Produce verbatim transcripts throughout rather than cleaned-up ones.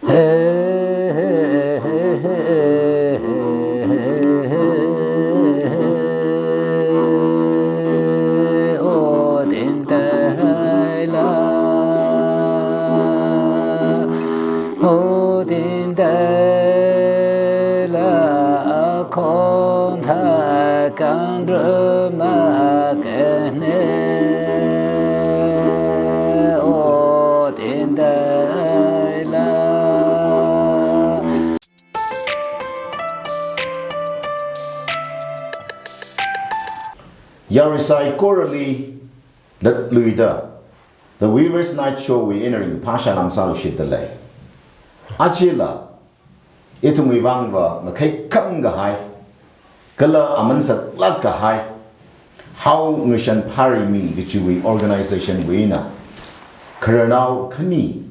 O tinda la, o tinda la, akhon tha kang dru ma kane, o tinda la. Yarui saikorali latluida, The Weavers Night Show wui eina ringphā salam sāluishitda lei. Ajala, ithumwui vangva ngakhai khangkahai, kala aman saklāk kahai, Hao Ngashan Pharimi kajiwui organization wui eina, khararnao khani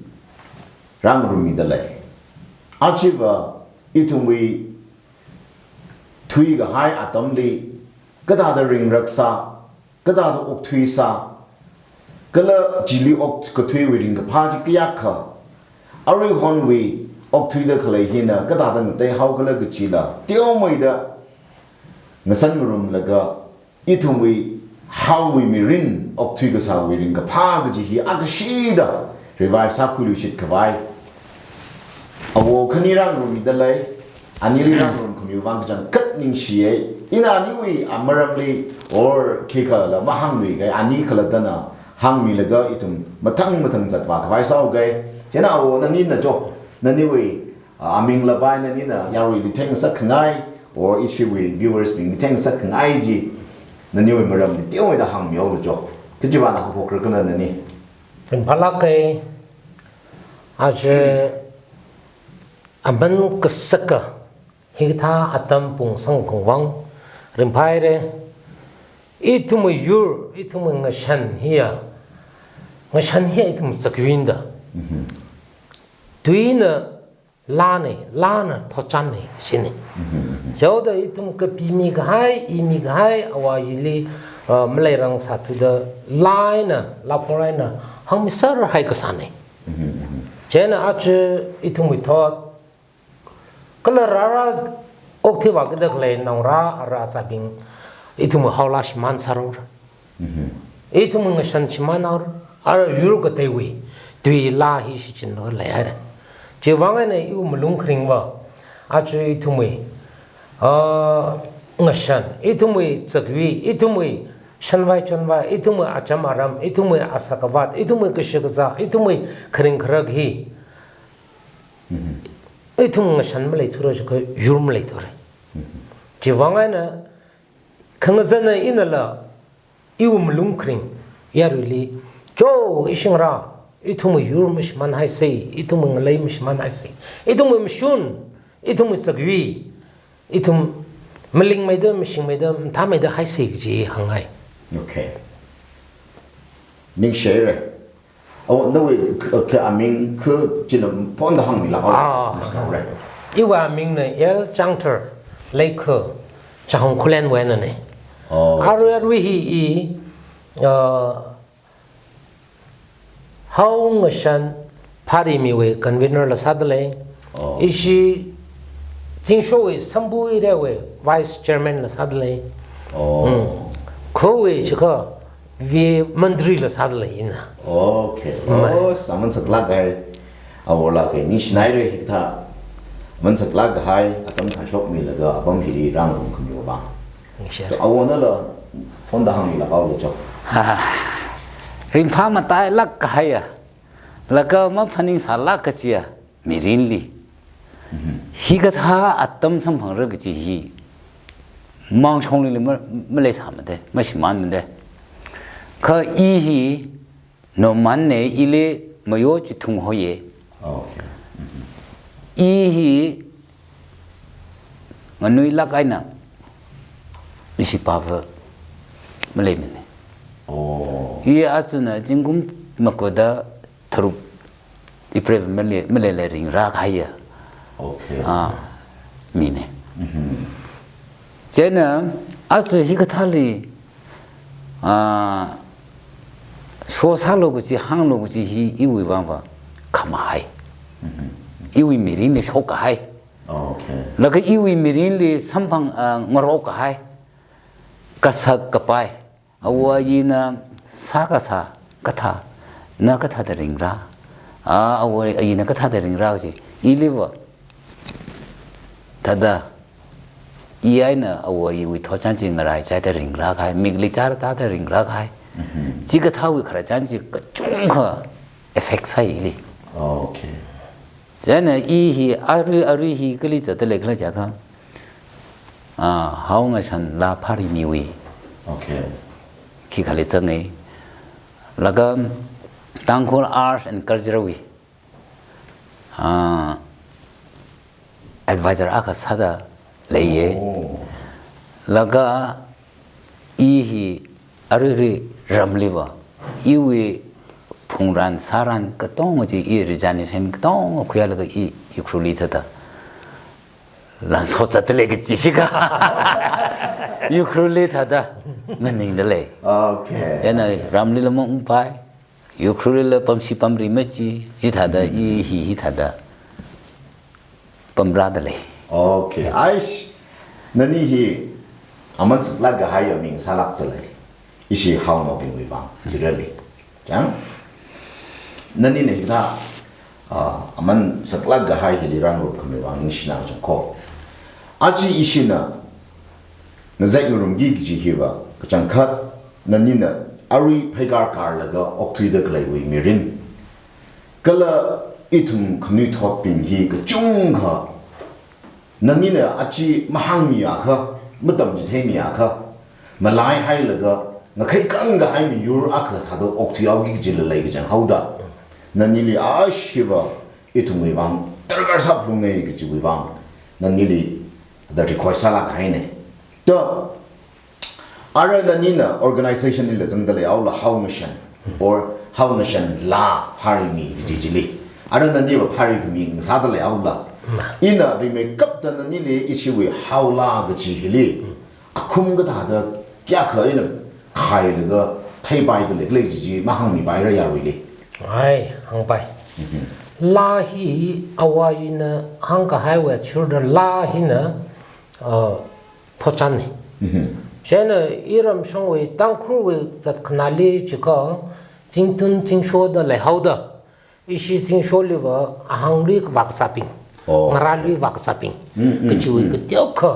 rāngarummida lei. Ajava, ithumwui thuikahai atamli, kathāda ringrak sā, kathāda okthui sā, kala chili okkathuiwui ringkaphā chi kayākha, aruihonwui okthuida khalei hina kathāda ngatei haokhala kajila, teomeida ngasan ngarumlaga, ithumwui Haowui mirin okthui kasāwui ringkaphā kaji hi akashida revive sākhuiluishit khavai awo khani rāngarummida lei. Anili rāngarumkhamiwui vang kachangkhat ningshiye. Ina aniwui amaramli or khikhala mahāngluikei, ani khalattana hāngmilaga ithum mathang mathang zatvā khavai sāhaokei. Chieina awo, nanina jo, naniwui, ah, aming lapai, nanina yaruili theingasak khangai, or ishiwui viewers bingli theingasak khangai chi, naniwui maramli teomeida hāngmihaolu jo. Kajivana haophokra kala nani. Ringphālākei, aja aman kasaka hikathā atam pung sangkhavai vang ringphāhaire. Ithumwui yur, ithumwui ngashan hiya, ngashan hiya ithum sakvin da. Mhm. Tuina lāne, lāna thotchanne, shine. Mhm, mhm. Chaoda ithum kapimi kahai, imi kahai, awa yili, uh, maleirang sāthuda lā eina, lāphor eina hāngmisārhai kasāne. Mhm, mhm. Chieina aja ithumwui thot, kala rāra okthuivākida khalei naongarā ara azabing, ithumwui haolā shimān sāra. Mhm. Ithumwui ngashan shimānhaora, ara yur kateiwui tui lā hi shichinlaga leihaira. Chivang eina iwui malung kharingva, aja ithumwui, ah, ngashan, ithumwui zakvai, ithumwui shanvai chonvai, ithumwui acham aram, ithumwui asak avat, ithumwui kashi kazā, ithumwui kharing kharak hi, mhm, ithum ngashan maleithura, chiakha yur maleithura. Mhm. Chivang eina khangazana inala, iwui malung kharing yaruili, jo, ishingarā, ithumwui yur mashimānhaisa, ithumwui ngalei mashimānhaisa, ithumwui mashun, ithumwui zakvai, ithum malingmeida, mashingmeida, mathāmeida haisa kaji hāngngai. Okay. Ningshihaire. Oh, nawui k-, k-, aming kha china phonda hāngmilāka. Ah. Ngashanao re. Iwui amingna L Changthar, Leikha, Chahong Khullen wui einane. Oh. Arui arui hi i, uh, Hao Ngashan Pharimiwui convener la sādalei. Oh. Ishi Zingshowui Sambu area wui vice chairman la sādalei. Oh. Mm. Khawui chiakha V A mantri la sādalei ina. Okay. Mm. Oh, aman saklāk kahai. Awo lākei, ningshinaire hikathā aman saklāk kahai atam thāshokmilaga apam hili rāngarumkhamiwui vang. Ningshi. So, awonala phonda hāngmilāka jo. Ha. Ringphā matailāk kahaiya, laga maphaningsālāk kajiya mirinli, mhm, hikathā atam samphangra kaji hi mangshonglila ma-, maleisāmade, mashimānmade. Kha i hi Nomanne, ili Mayo Chithung hoiye. Okay. Mhm. I hi nganuilāk eina ishi pāva maleimane. Oh. I achana zingkum makuda tharuk April male, maleila ringrā kahaiya. Okay. Ah, mine. Mhm. Chieina aja hikathāli, ah, show sālu kaji, hānglu kaji hi iwui vangva khamahai. Mhm. iwui mirinli shokkahai. Okay. Laga iwui mirinli samphang, ah, ngarokkahai. Kasak kapai. Awo ayina sākasā kathā, na kathāda ringra. Ah, awo ayina kathāda ringra kaji. Iliva. Thāda. I eina awo ayiwui thotchan chi ngaraichaida ringra kahai. Mikli chara thāda ringra kahai. Mhm. Chikathāwui khararchan chi kachungkha effect sāi ili. Okay. Chieina i hi arui, arui hi kali zatda leikhala jiakha, ah, Haongashan laa pharimiwui. Okay. Khikhali zangai. Laga Tangkhul Arts and Culture wui, ah, advisor akha sāda leiya. Oh. Laga i hi aruirui ramliva, iwui phungran sāran katonga chi i resignation katonga khuilaga i Ukhrulli thāda. Lansot zatda lei kaji shika. Ukhrulli thāda nganingda lei. Okay. Chieina ramlila maungpai. Ukhrulli la pamshi pamri machi, hithāda, i hi hithāda pamrāda lei. Okay. Aish, nani hi aman saklāk kahai aming sālākda lei. Ishi Haonaobingwui vang, chirali. Chang? Nanina hithā, ah, aman saklāk kahai hili rāngarup khami vang ningshina kachang ko. Aja ishina ngazek ngarumki kaji hiva, kachangkhat, nanina arui pheikār kārlaga okthuida khaleiwui mirin. Kala ithum khanuithotbing hi kachungkha, nanina aja mahāngmiakha, matamchitheimiakha, malaihailaga, ngakhai kang kahai miyur akha thāda okthuihaoki kajila lei kachang haoda. Nanili ashiva, ithumwui vang, darkar sāphalungai kajiwui vang, nanili, da request sālāk kahaina. Da, ara nanina organization lila zangda leihaola Haongashan, or Haongashan laa pharimi kaji chili. Ara naniva phari khami ngasāda leihaola. Ina rimeikapta nanili ishiwui Hao laa kaji hili. Akhum kathāda kayākha eina khailaga theipaida leikhala kaji chi mahāngmipaira yaruili. Ai, hāngpai. Mhm. Laa hi awo ayina hāngkahaiwui athishurda laa hina, uh, thotchanna. Mhm. Chieina iramshongwui Tangkhulwui zatkhanāli jiakha zingtun zingshoda leihaoda. Ishi zingsholiva ahāng lui vākasābing, Oh. ngarā lui vākasābing, Mm, mm, kachiwui mm. kateokha,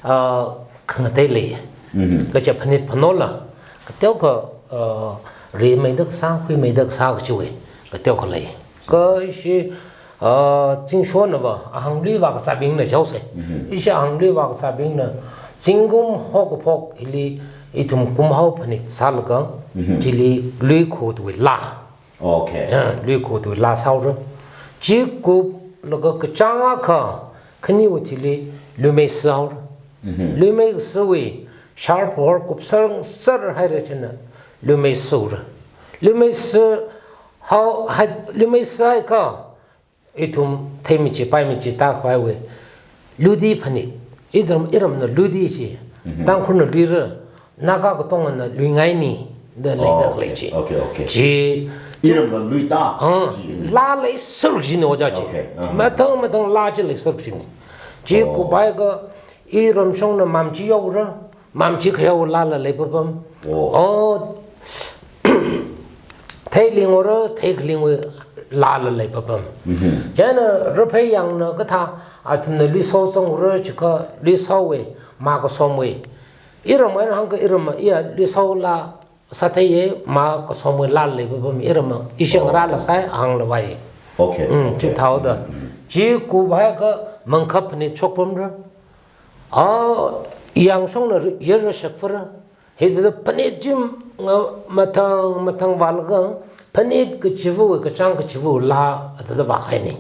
ah, khangatei lei. Mhm. Kaja phanit phanola, kateokha, ah, rimeida kasā, khuimeida kasā kachiwui, kateokha lei. Kha ishi, ah, zingshonava, ahāng lui vākasābingna jihaosa. Mhm. Ishi ahāng lui vākasābingna, zingkum hokaphok hili, ithum kumhao phanit sālaga, Mhm. chili lui khotwui laa. Okay. Ya, lui khotwui laa sāhaora. Chi kuplaga kachāng akha, khaniwui thili luimei sāhaora. Mhm. Luimei sāwui, sharp hor kupsang sar haira china, luimei sāhaora. Luimei sāhao, hai, luimei sāhaiakha, ithum theimichi, paimichi tākhavaiwui. Luidi phanit. Iram, iramna luidi chi. Mhm. Tangkhulna luira. Naga katongana luingaini. Da leida Oh, khalei okay, chi. okay, okay. Chi. Iramna luita. Ah, Chi. laa leisāra kajina oja chi. Okay, uh-huh. Mathang, mathang laa chi leisāra kajina. Chi Oh. kuphaiakha iramshongna mamchi yaora. Mamchi khayao laala leipapam. Oh. Oh. Theiling ora, theikhaling laala leipapam. Mhm. Chieina raphei yangna kathā, athumna luisao zangora jiakha luisaowui, mā kasomwui. Iramwui eina hāngakha iram iya luisao laa sātheiya, mā kasomwui laala leipapam iram. Ishi Oh. ngarāla sāi, ahāngla vāi. Okay, Mm, okay. chithāhaoda. Mm, mm. Chi kuphaiakha mangkhap phanit shokpamra. Ah, yangshongna ri-, yar rashakphara. Hithāda phanit chi nga mathang, mathang vālaga, phanit kachiva, kachāng kachiva laa, athāda vākahaina.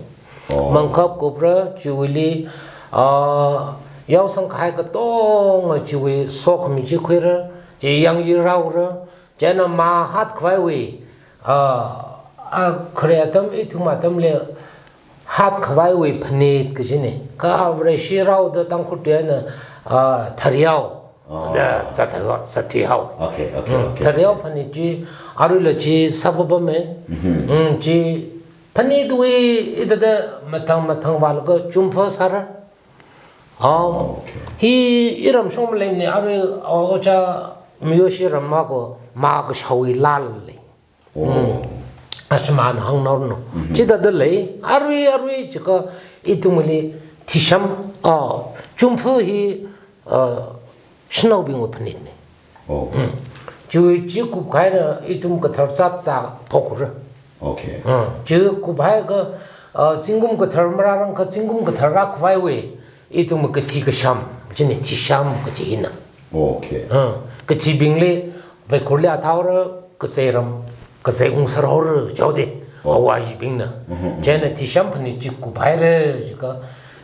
Oh. Mangkhap kupra, chiwuili, ah, yaosang kahai katonga chiwui sokhami chi khuira, chi yangyi rāhaora, chieina mā hatkhavaiwui, ah, ah, khare atam, ithum atamli, hatkhavaiwui phanit kajina. Kha Vareshi rāhaoda Tangkhul tuina, ah, tharyao. Oh. Da zathao, zathihao. Okay, okay, Mm, okay, tharyao okay. phanit chi, aruila chi sāpapama. Mhm. Mm, chi Phanitwui hithāda mathang mathang vālaga Chumpha sāra. Ah, okay. Hi iram shong maleimana, arui, ah, ojā Miyoshi ramma ko, makashāwui laa lei. Oh. Mm. Ashimān hāngnaoranu. Mhm. Chithāda lei, arui, arui, chika ithumli Thisham, ah, Chumpha hi, ah, shanaobingwui phanitna. Oh. Mm. Chi, chi kupkahaina ithum kathar zatza phokra. Okay. Ah, chi kuphaiakha, ah, zingkum kathar marārangkha zingkum kathar rākhavaiwui, ithum kathi kasham, china Thisham kachi hina. Okay. Ah, kathibingli, Vaikhurli athāhaora, kazei ram, kazei ungsārhaora, chaode, Oh. Awayibingna. Mhm, mhm. China Thisham phanit chi kuphaira, chika.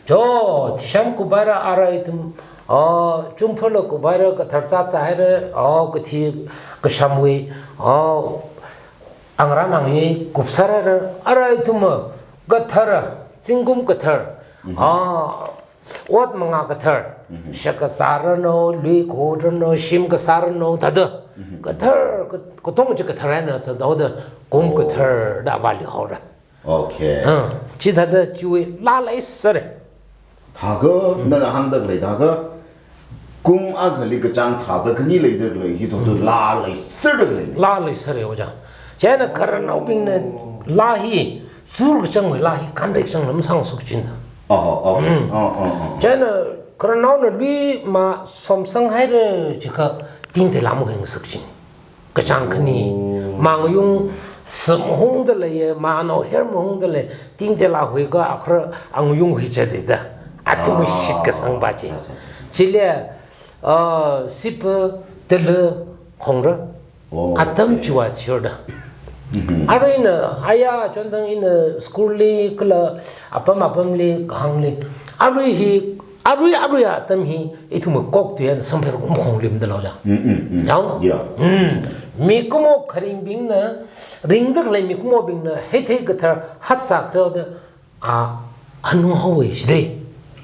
Cho, Thisham kuphaira, ara ithum, oh, Chumphala kuphaira, kathar zatzahaira, oh, kathi kashamwui, oh, angarān angayei kupsārhaira, ara ithum kathar, zingkum kathar, Mhm. ah, ot mangā kathar, Mhm. shak kasāranu, lui kharanu, shim kasāranu, thāda. Mhm. Kathar, ka-, katonga chi kathar eina sāda, kum Oh. kathar da vāluihaora. Okay. Ah, chithāda chiwui laa leisāra. Thākha, Mm. nana hāngda khalei thākha, kum akhali kachāng tharāda khani leida khalei, hithāda Mm. laa leisāda khalei. Laa leisāra, ojā. China khararnaobingna laa hi, zur kachangwui laa hi, khanrei kachangna masāngasakchina. Oh, okay. Mm. Oh, oh, oh. China khararnaona lui masomsanghaira, chikha tingteila mahuingasakchina. Kachāng khani, Oh. mangayung sāmahungda leiya, manao hermahungda lei, tingteila huikha akhara angayung huichāda da. Athum Ah. shitkasang pa chi. Cha, cha, cha, cha. Chili, ah, sipā tala khongra. Oh, Atam okay. chiwui shurda. Mhm. Arui ina, aya, chondang ina school li kala apam apamli, kahāngli. Arui hi, arui, arui atam hi, ithum kok tuyan, samphayār makhonglim da lo ja. Mm, mm, mm. Yao? Yeah. Mm. Mikumo kharingbingna, ringda khalei mikumobingna, heithei kathar hatsā khareo da, a, hanunghaowa shide.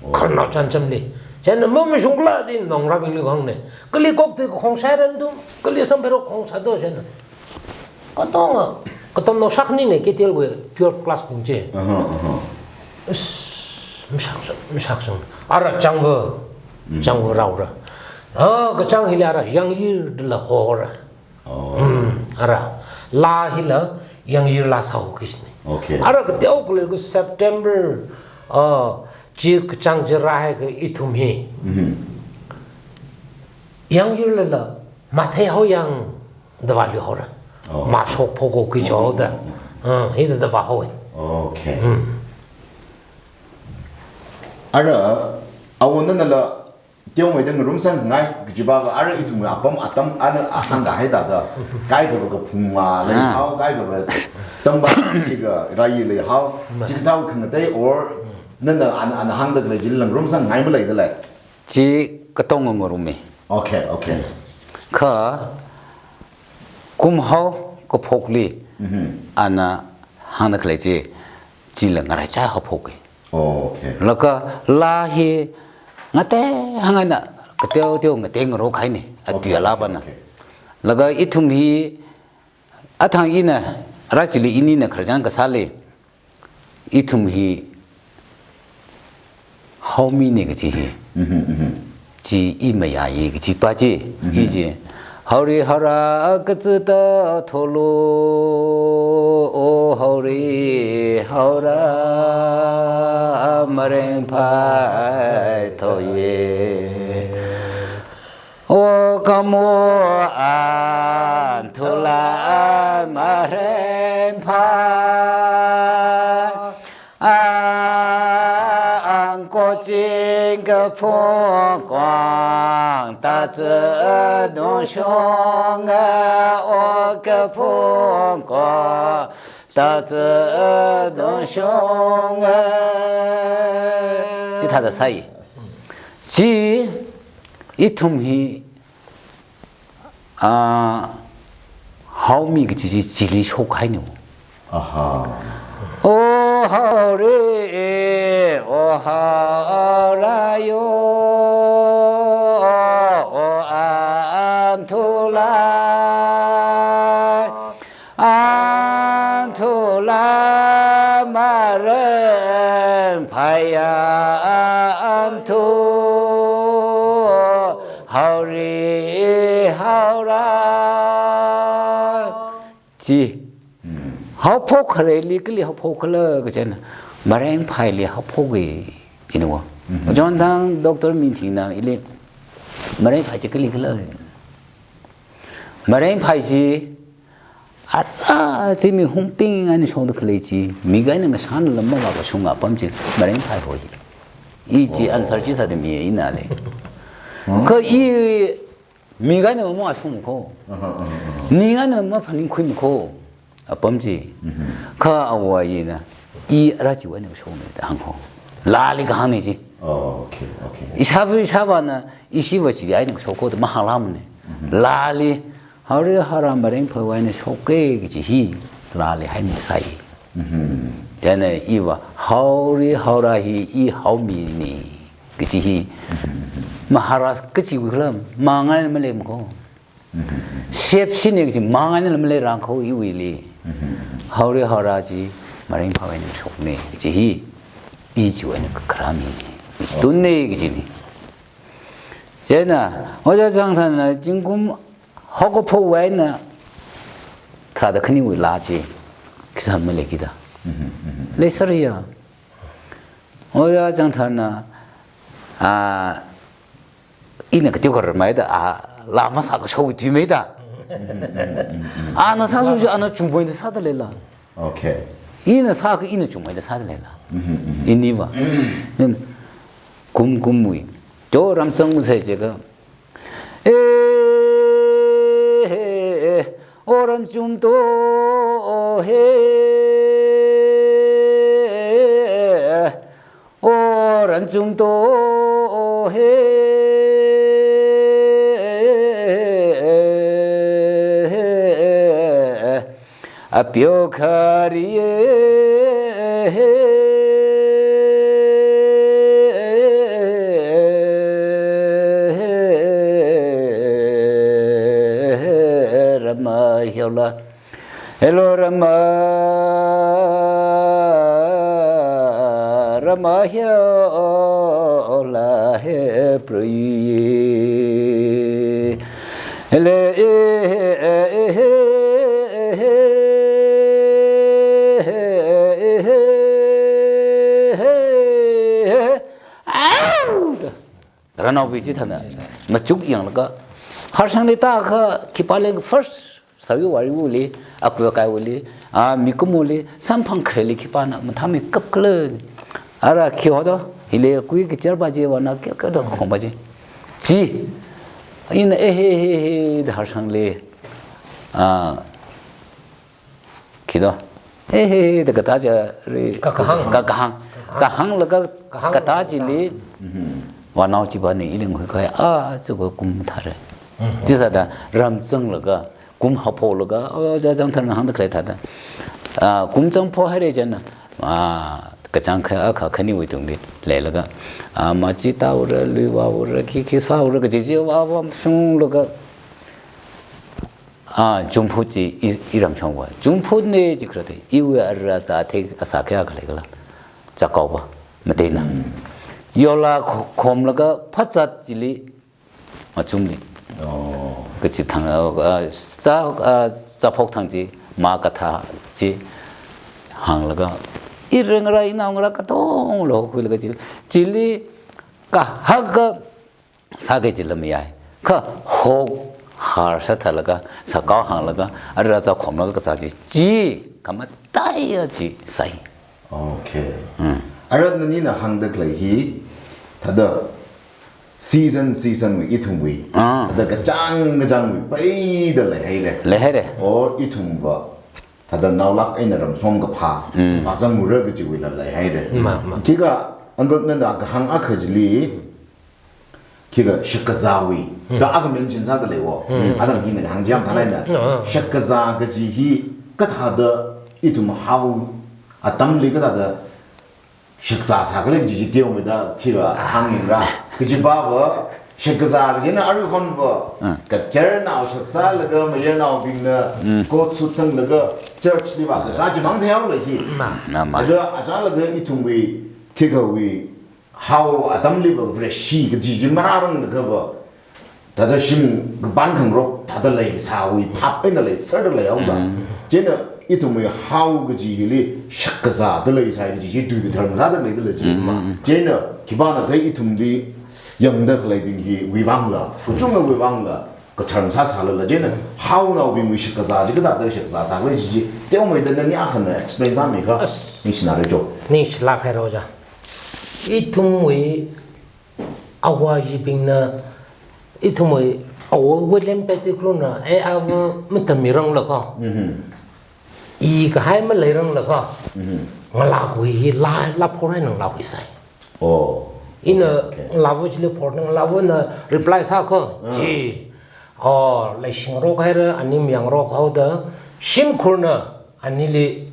Oh. Khararnao chānjamli. China mamashung kala di naongarābingli kahāngna. Kali kok tui kakhong shairan tu, kali samphayār khong sādo china. Katonga, katamnao shaknina K T L wui twelve class bing chi. Aha, aha. Is, mashakshang, mashakshang. Ara changva, Mm. changva raora. Ah, kachāng hili ara yangyir dala hora. Oh. Mm, ara. Laa hila yangyir laa sāhaoki kajina. Okay. Ara kateo khalei ku September, ah, chi kachāng chi rāhaiakha ithum hi. Mhm. Yangyirlala, matheihaoyang da vāluihaora. Oh. Mashok phokhaoki chaoda. Mm, mm, mm. Ah, hithāda vāhaowa. Okay. Mm. Ara, awona nala, teomeida ngarumsang ngai, kajiva va, ara ithum apam atam, ana ahāngkahai thāda. Kaikhava kaphung va leihao, Ah. kaikhava tamba, kika rai leihao. Ma. Chikathā khangatei or, nana ana, ana hāngda khalei chila ngarumsang ngai maleida lei. Chi katonga ngarummi. Okay, okay. Kha kumhao kaphokli Mhm. ana hāngda khalei chi, chila ngaraichā haophoki. Oh, okay. Laga laa hi ngatei hāngaina, kateo teo ngatei ngarokahaina, Okay, atui alaa okay, pana. okay. Laga ithum hi, athang ina, rāchili inina khararchān kasāli, ithum hi haomina kaji hi. Mhm, mhm. Chi i mayāya kaji pa chi, Mhm. i chi. Haori haora kazata tholu, o haori haora mareng phai thoye. O kamu an thula mareng pha, a, ang koching kaphung kwang ta tse dong shong, a, o kaphung kwang ta tse dong shong, a. Chithāda sāi. Chi ithum hi Ah, haomi kaji chi chili shokhaina. Aha. O haori, o haora yo, o anthula, anthula Aya antu haori haora. Chi. Haophok khareli kali haophok khala kachina. Marengphaili haophok e. Chiniwa. John Thang Doctor Minthingna ili marengphai chi kali khala. Marengphai chi, ara chi mi hungping eina shokda khalei chi, mi kaina ngashan lam mavākashung apam chi, marengphai hoi. I chi answer chi sāda mi ina le. Kha i mi kaina mavāshung kho. Ni kaina maphaningkhui kho. Apam chi. Kha awo ina, i ara chiwui eina kashokna da hāng kho. Laali kahāngna chi. Oh, okay, okay. Ishāva, ishāvana, ishiva chi eina kashok kho da mahānglamana. Laali, haori haora marengphaiwui eina shoka kaji hi, laali haimi sai. Chieina iva, haori haora hi i haomina kaji hi. Maharaj kachiwui khala, mang eina maleima kho. Sepsina kaji mang eina maleirang kho iwuili. Haori haora chi marengphaiwui eina shokna kaji hi. I chiwui eina kakharamina. Mitunna kajina. Chieina, Ojā Changtharna zingkum haokaphowui eina tharāda khaniwui laa chi. Khisāmala kida. Leisāriya. Ojā Changtharna, a, ina kateokha rarmaida, a, laa masākashok tuimaida. Ana sāsu chi ana chungmeida sāda leila. Okay. Ina sākha ina chungmeida sāda leila. Iniva. Kum kumwui. Cho ramzang wu sai jiakha. E, he, he, o ran chum to, o he, o ran chum to, o he, apyo khari e, rama hyola. Hello, Rama, Rama hyola he pri. Hele, e, e, e, e, e, e, e, e, e, e, e, au! Ranaobing chithāna, machuk yanglaga, harshangli tākha, khipāli first, sāyu wariwuili, akui akaiwuili, a, mikumoli, samphang khareli khipāna, mathāmeikap khala. Ara khi hoda, hili akui kachar ba je vāna, kya kya da khong ba je. Chi, ina e he he he da harshangli, a, khi do. E he he da katā chili. Ka kahāng. Ka kahāng. Kahāng. Kahānglaga Kahāng katā chili. Vānao chi vāni ili ngui kaya, a, chuko kum thāra. Chisāda ramzanglaga, kum haopholaga, o, Ojā Changtharna hāngda khalei thāda. A, kum zangpho haira chieina. A, kachāng kha, akha khaniwui tungli leilaga. A, machita ura, lui vā ura, khi khi sā ura, kaji chi vā vā shunglaga. A, Jumphut chi i, i ramshongva. Jumphutna chi kharate, iwui ara zāthei asā kayākha leikhala. Chākaova, mateina. Yola kho-, khomlaga phazat chili, machumli. Oh. Kachi thang, a, a, zā, a, zāphok thang chi, mā kathā chi, hānglaga. Ira ngarā, inao ngarā, katonglo khuilaga chili. Chili, kahaka, sāki jila mayai. Kha hok har sāthālaga, sākao hānglaga, ara zākhomlaga kasā chi, chi, khamataiya chi sai. Okay. Mm. Ara nanina hāngda khalei hi, thāda season, season wui ithumwui, ah, thāda kachāng kachāngwui, paida leihaira. Leihaira. Or ithumva, thāda naolāk eina ramshong kaphā, mm, pāzang ura kajiwuila leihaira. Ma, ma. Khikha, uncle nana kahāng akha chili, khikha shakazāwui, hmm, da akha mention sāda leiwo. Hmm. Atam hina kahāng chi yāmthālaina. Hmm. Shakazā kaji hi kathāda ithum hao atamli kathāda shakazā sākhala kaji chi teomeida khikha hāngyingra. Kaji pava shakazā kajina aruihonva, hmm, kacharnao shakazālaga mayarnaobingna, hmm, coat suit sanglaga church li vākazā chimang theihaolei hi. Ma. Ma, ma. Laga achālaga ithumwui khikha wui hao atamli va Vareshi kaji chi marāranglakha va, thāda shim kapan khangarok thāda leisāwui phap eina leiserda leihaoda. Mm. Chieina ithumwui hao kaji hili shakkazāda leisai kaji chi tui katharan sāda leida lei chi. Mm. Chieina khipānakha ithumli yangda khaleibing hiwui vangla, kachungkhawui vangla, katharan sāsālala chieina haonaobingwui shakkazā chi kathāda shakkazā sākhala chi chi, teomeida nani akhana explain sāmiakha, As. ningshinare jo. Ningshilāk haira ja. Ithumwui āwo ayibingna, ithumwui āwo William Pettigrew na, e, āwo matammiranglakha. Mhm. I kahai maleiranglakha. Mhm. Ngalākwui hi laa, laa phor eina ngalākwui sai. Oh. Ina Okay, okay. ngalāva chili phorna, ngalāvana reply sākha. Ah. Chi. Oh, leishingarok haira, ani mayangrok haoda. Shimkhurna, anili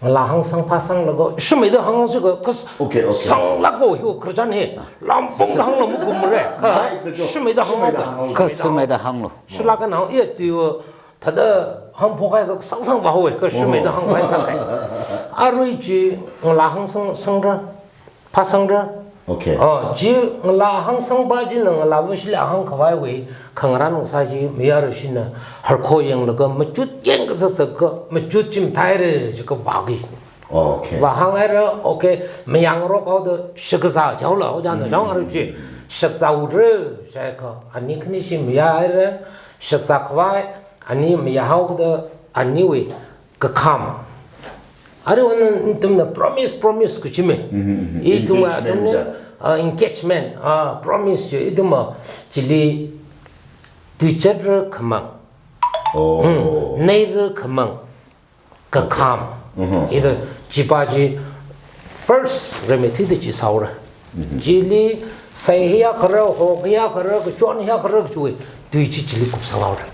ngalā hāngsang phāsanglaga, shumeida hāngsi kha, kas Okay, okay. sanglāko hi khararchan hi. Lampongda hānglo makumre. Hai, da jo. Shumeida hānglo. Shumeida hānglo. Kas shumeida hānglo. Shulāka nao iya tuiwa, thāda hāngphok kahai kha sangsang vāhaowe, kha shumeida Oh. hāngphai sākahai. Arui chi ngalā hāngsang, sangra, phāsangra. Okay. Oh, chi ngalā hāngsangpa china ngalāva shili hāngkhavaiwui khangarān ngasā chi mayarashina harkho yanglaga machut yangkasā sākha machut chi mathāhaira jiakha vāki. Okay. Vāhānghaira, okay, mayangrok haoda shakkazā chaola, ojana Mm. chang arui chi shakkazā ura, jiakha ani khani chi mayāhaira, shakkazā khavai, ani mayāhaoda, aniwui kakham. Aruiwui ithumna promise, promise kachi me. Mhm, mhm. Ithumwui Engagement athumna, da. ah, engagement, ah, promise chi ithumna chili tuizatra khamang. Oh. Hmm. Neira khamang. Kakham. Mhm. Ida chipa chi first remedy da chi sāhaora. Mhm. Chili sai hiya khara, hok hiya khara, kachon hiya khara, kachiwui tui chi chili kupsanghaora.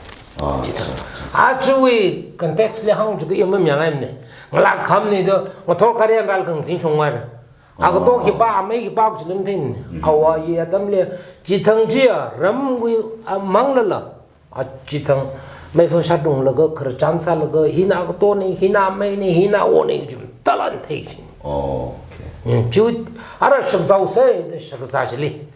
Ah, Chithang. Aja, aja. Achiwui context li hāng jiakha i mamayang aimne. Ngalā khamne da, ngathor karian ral kang sin chong war. Agato Ah. khipā, amei khipā kachi lam thing. Mhm. Āwo ayi atamli, chithang chiya, ramwui, ah, manglala. A chithang, meifa shatunglaga, khararchan sālaga, hina agatone, hina ameine, hina āwone, jim talan thei chin. Oh, okay. Hmm, chi, ara shakkazāsei, da shakkazā chili.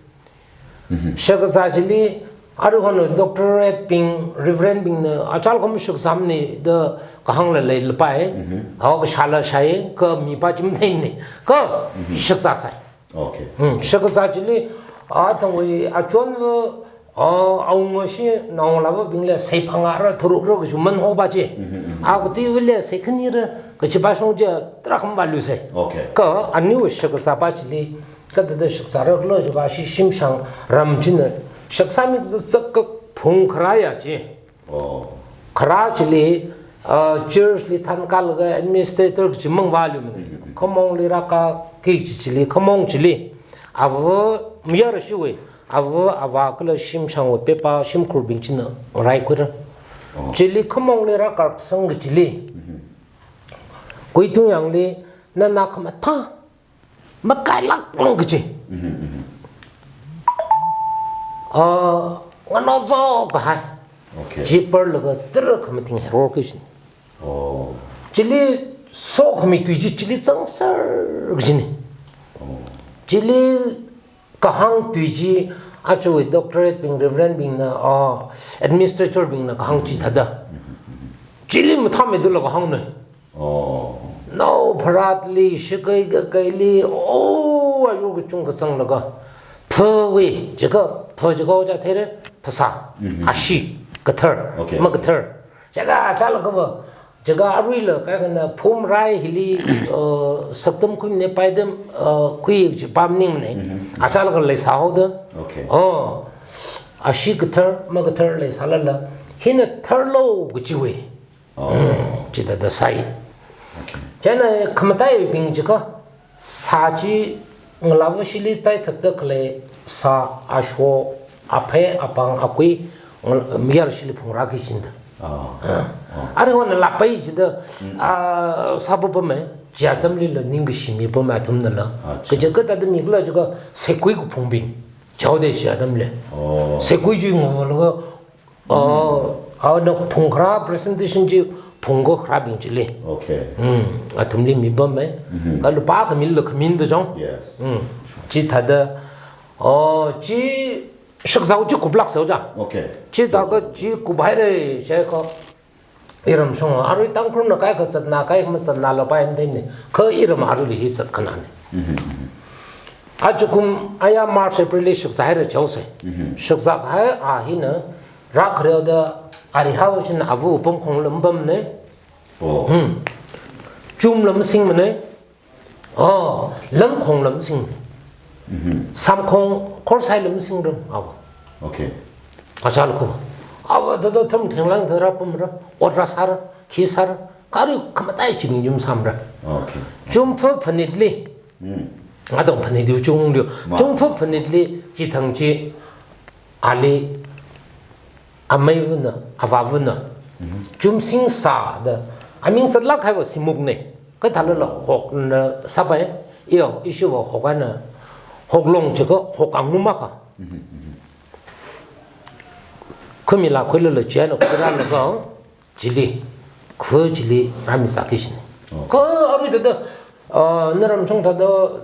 Mhm. Shakkazā chili, aruihon doctorate bing, reverend bingna, achālakham shakkazāmane, da kahāngla leilapai. Mhm. Hao kashāla shāi, kha mipa chim theine, kha Mhm. shakkazāsai. Okay. Hmm, shakkazā chili, athangwui achonva, ah, awunga shi naongalāvabingli, sei phangāra, tharukra, kachuman hopa chi. Mhm, mhm. Akatui vale, sei khanira, kachipa shong chi, tarākha mavāluisei. Okay. Kha, aniwui shakkazāpa chili, kathāda shakkazāra khala jiakha shi shimshang ram china, shakkazāmi kazā zak kha phung kharā ya chi. Oh. Kharā chili, ah, church li thankālaga administrator kachi mang vāluimane. Mhm, mhm. Khamongli rākāki kachi chili, khamong chili. Āva mayarashiwui, āva, āva kala shimshangwui pepa, shimkhurbing china raikhuira. Oh. Chili khamongli rākasang kachili. Mhm. Kuitung yangli, nana khamathā makailāk lang kachi. Mhm, mhm. Ah, ngano zo kahai. Okay. Chi parlaga tara khamathing heror kachi. Oh. Chili sokhami tui chi chili zangser kachine. Oh. Chili kahāng tui chi achiwui doctorate bing, reverend bingna, ah, administrator bingna kahāng chi thāda. Mhm, mhm. Chili mathāmeidala kahāngna. Oh. Nao pharatli, shakai kakaili, oh, ayu kachungkha zanglaga. Phawui, jiakha, pha jiakha oja theira, phasā, Mhm. ashee, kathar, Okay. makathar. Jiakha achālakhava, jiakha aruila, kaikhana phumrai hili, uh, saktam khuimane, paidam, uh, khui kaji pamningmane. Mhm. Achālakha leisāhaoda. Okay. Oh, ashee kathar, makathar leisālala. Hina tharlo kachiwui. Oh. Hmm, chithāda sai. Okay. Chieina khamataibing jiakha, sā chi ngalāvashili taithatda khalei sā, asho, aphei, apāng, akui, ngal-, mayarashili phungrāki kachina. Oh. Ah. Oh. Aruihon ngalāpai chida, Mm. ah, sāpapame, chi atamlila ningkashi mipame athumnala. Acha. Kaja kathāda mikhala jiakha, seikui kaphungbing. Chaode chi atamli. Oh. Seikui chi ngavalaga, Oh, ana phungkharā presentation chi phungkakharābing chili. Okay. Mm, athumli mipammi. Mm-hmm. Kha lupā khamila khamin da jong. Yes. Mm. Chithāda, oh, chi shakzao chi kuplāk sāhaoja. Okay. Chithākha chi kuphaira chiakha iram shong, arui Tangkhulna kaikha zatna, kaikha mazatna lapai matheimana. Kha iram aruili hi zatkhanāna. Mm-hmm. Ajakum aya March April li shakzāhaira chihaosa. Mm-hmm. Shakzākahai a hina rākhareo da Arihao china ava pamkhongla mapamna. Oh. Hmm. Chumla masingmana. Oh, lankhongla masing. Mm-hmm. Samkhong, khorsaila masingra, ava. Okay. Achālakha. Ava thāda thum thenglang thāda pamra, ot rāsāra, khi sāra, kha arui khamataiya chibing chi masāmara. Okay. Chumfa phanitli. Mm. Ngatong phanit yu chung yu. Ma. Chumfa phanitli, chithang chi, ali, ameivana, avāvana. Mm-hmm. Chumsing sāda, aming zatlāk kahaiva Simukna. Kha thālala Hokna sāpai, iyo, ishiva Hok eina, Hoklong chiakha Hok angum akha. Mm-hmm, mm-hmm. Khamila khuilala chieina khuirālaga, chili, khu chili rāmi sāki kajina. Oh. Kha arui thāda, ah, naram shong thāda,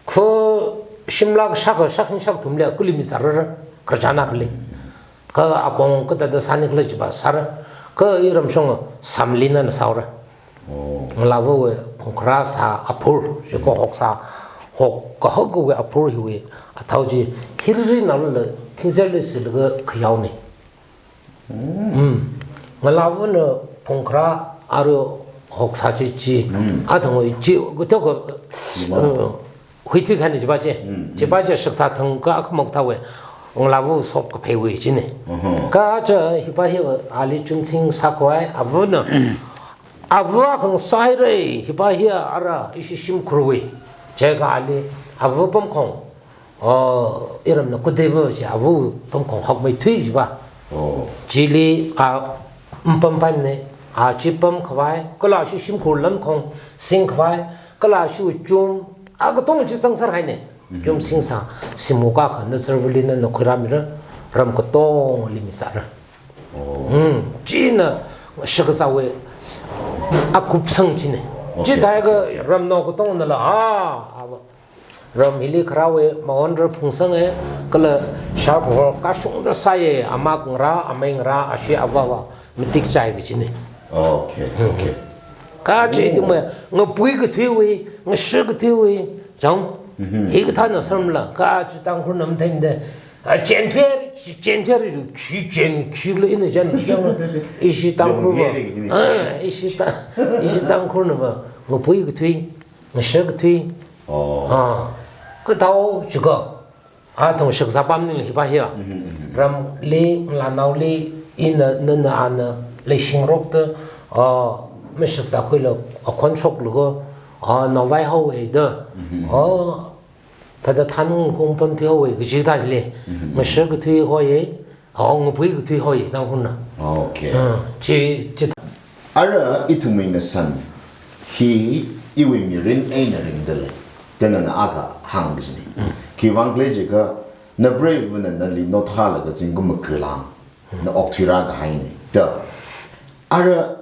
khu shimla shākha, shākhing shākathumli, kali mi sārara, khararchan akhali. Kha akong kathāda sāni khala chiva sāra. Kha iram shong samlina sāhaora. Oh. Ngalāvawui phungkharā sā aphur, chiakha Hok sā, Hok kahakawui aphur hiwui athao chi, hiriri naolala thingzerli silaga khayaona. Mm. Mm. Ngalāvana phungkharā arui Hok sā chi chi. Mm. Athangwui chi, kathākha, Ngalā. Uh, huithui kahaina chiva chi. Mm, mm. Chiva chi shakzā thangkha akhamang thāwui. Ngalāva sop kapheiwui china. Uh-huh. Kha aja hiva hi ali chumsing sākhavai, avana. Ava khangasā haira, hiva hi ara ishi shimkhurwui. Chiakha ali, ava pamkhong. Oh, iramna Kudeva chi ava pamkhong Hokmeithui chiva. Oh. Chili a mapampaimana, a chi pamkhavai, kala ishi shimkhur lankhong singkhavai, kala ishi chum, a katong chi zangsār haina. Mhm. Chumsing sā, Simuk akha Nazarvali nana khuirāmira, ram katongli mi sāra. Oh. Hmm, china shakzāwui akupsang china. Okay, chithākha okay, okay. Ramnao katongnala, ah, ava. Ram hili kharāwui, maon ra phungsanga, kala sharpahor kashungda sāya, ama ngarā, amei ngarā, ashi avāva, matik chai kajina. Okay, okay. Kha chi Oh. ithumwui, ngapui kathuiwui, ngasha kathuiwui, chang, Mhm. hikathāna sārmala, kha chi Tangkhulna matheimada, a, chen pher, chen pher, khi chen, khi lo ina chen, yang, ishi Tangkhulva, Yongthere kajina. Ah, ishi Ta-, ishi Tangkhulnava, ngapui kathui, ngasha kathui. Oh. Ah, kathāo chiakha, athang shakzā pam maningla hiva hiya. Mhm, mhm. Ramli, ngalānaoli, ina, nana, ana, leishingarokta, ah, mashakzākhuila, akhon shoklaga, ah, naovai haowa da. Mhm. Ah, thāda thanung kong pamthui haowa, kaji thāli. Mhm, mhm. Ngasha kathui hoya, ah, ngapui kathui hoya, Tangkhulna. Okay. Ah, chi, chi. Ara ithumwui ngashan hi iwui mirin eina ringda lei, da nana akha hāngkajina. Mm. Khiwuivang khala jiakha, napreiva̱na nali nothalaga zingkum maga lāngna okthuirā kahaina. Da. Ara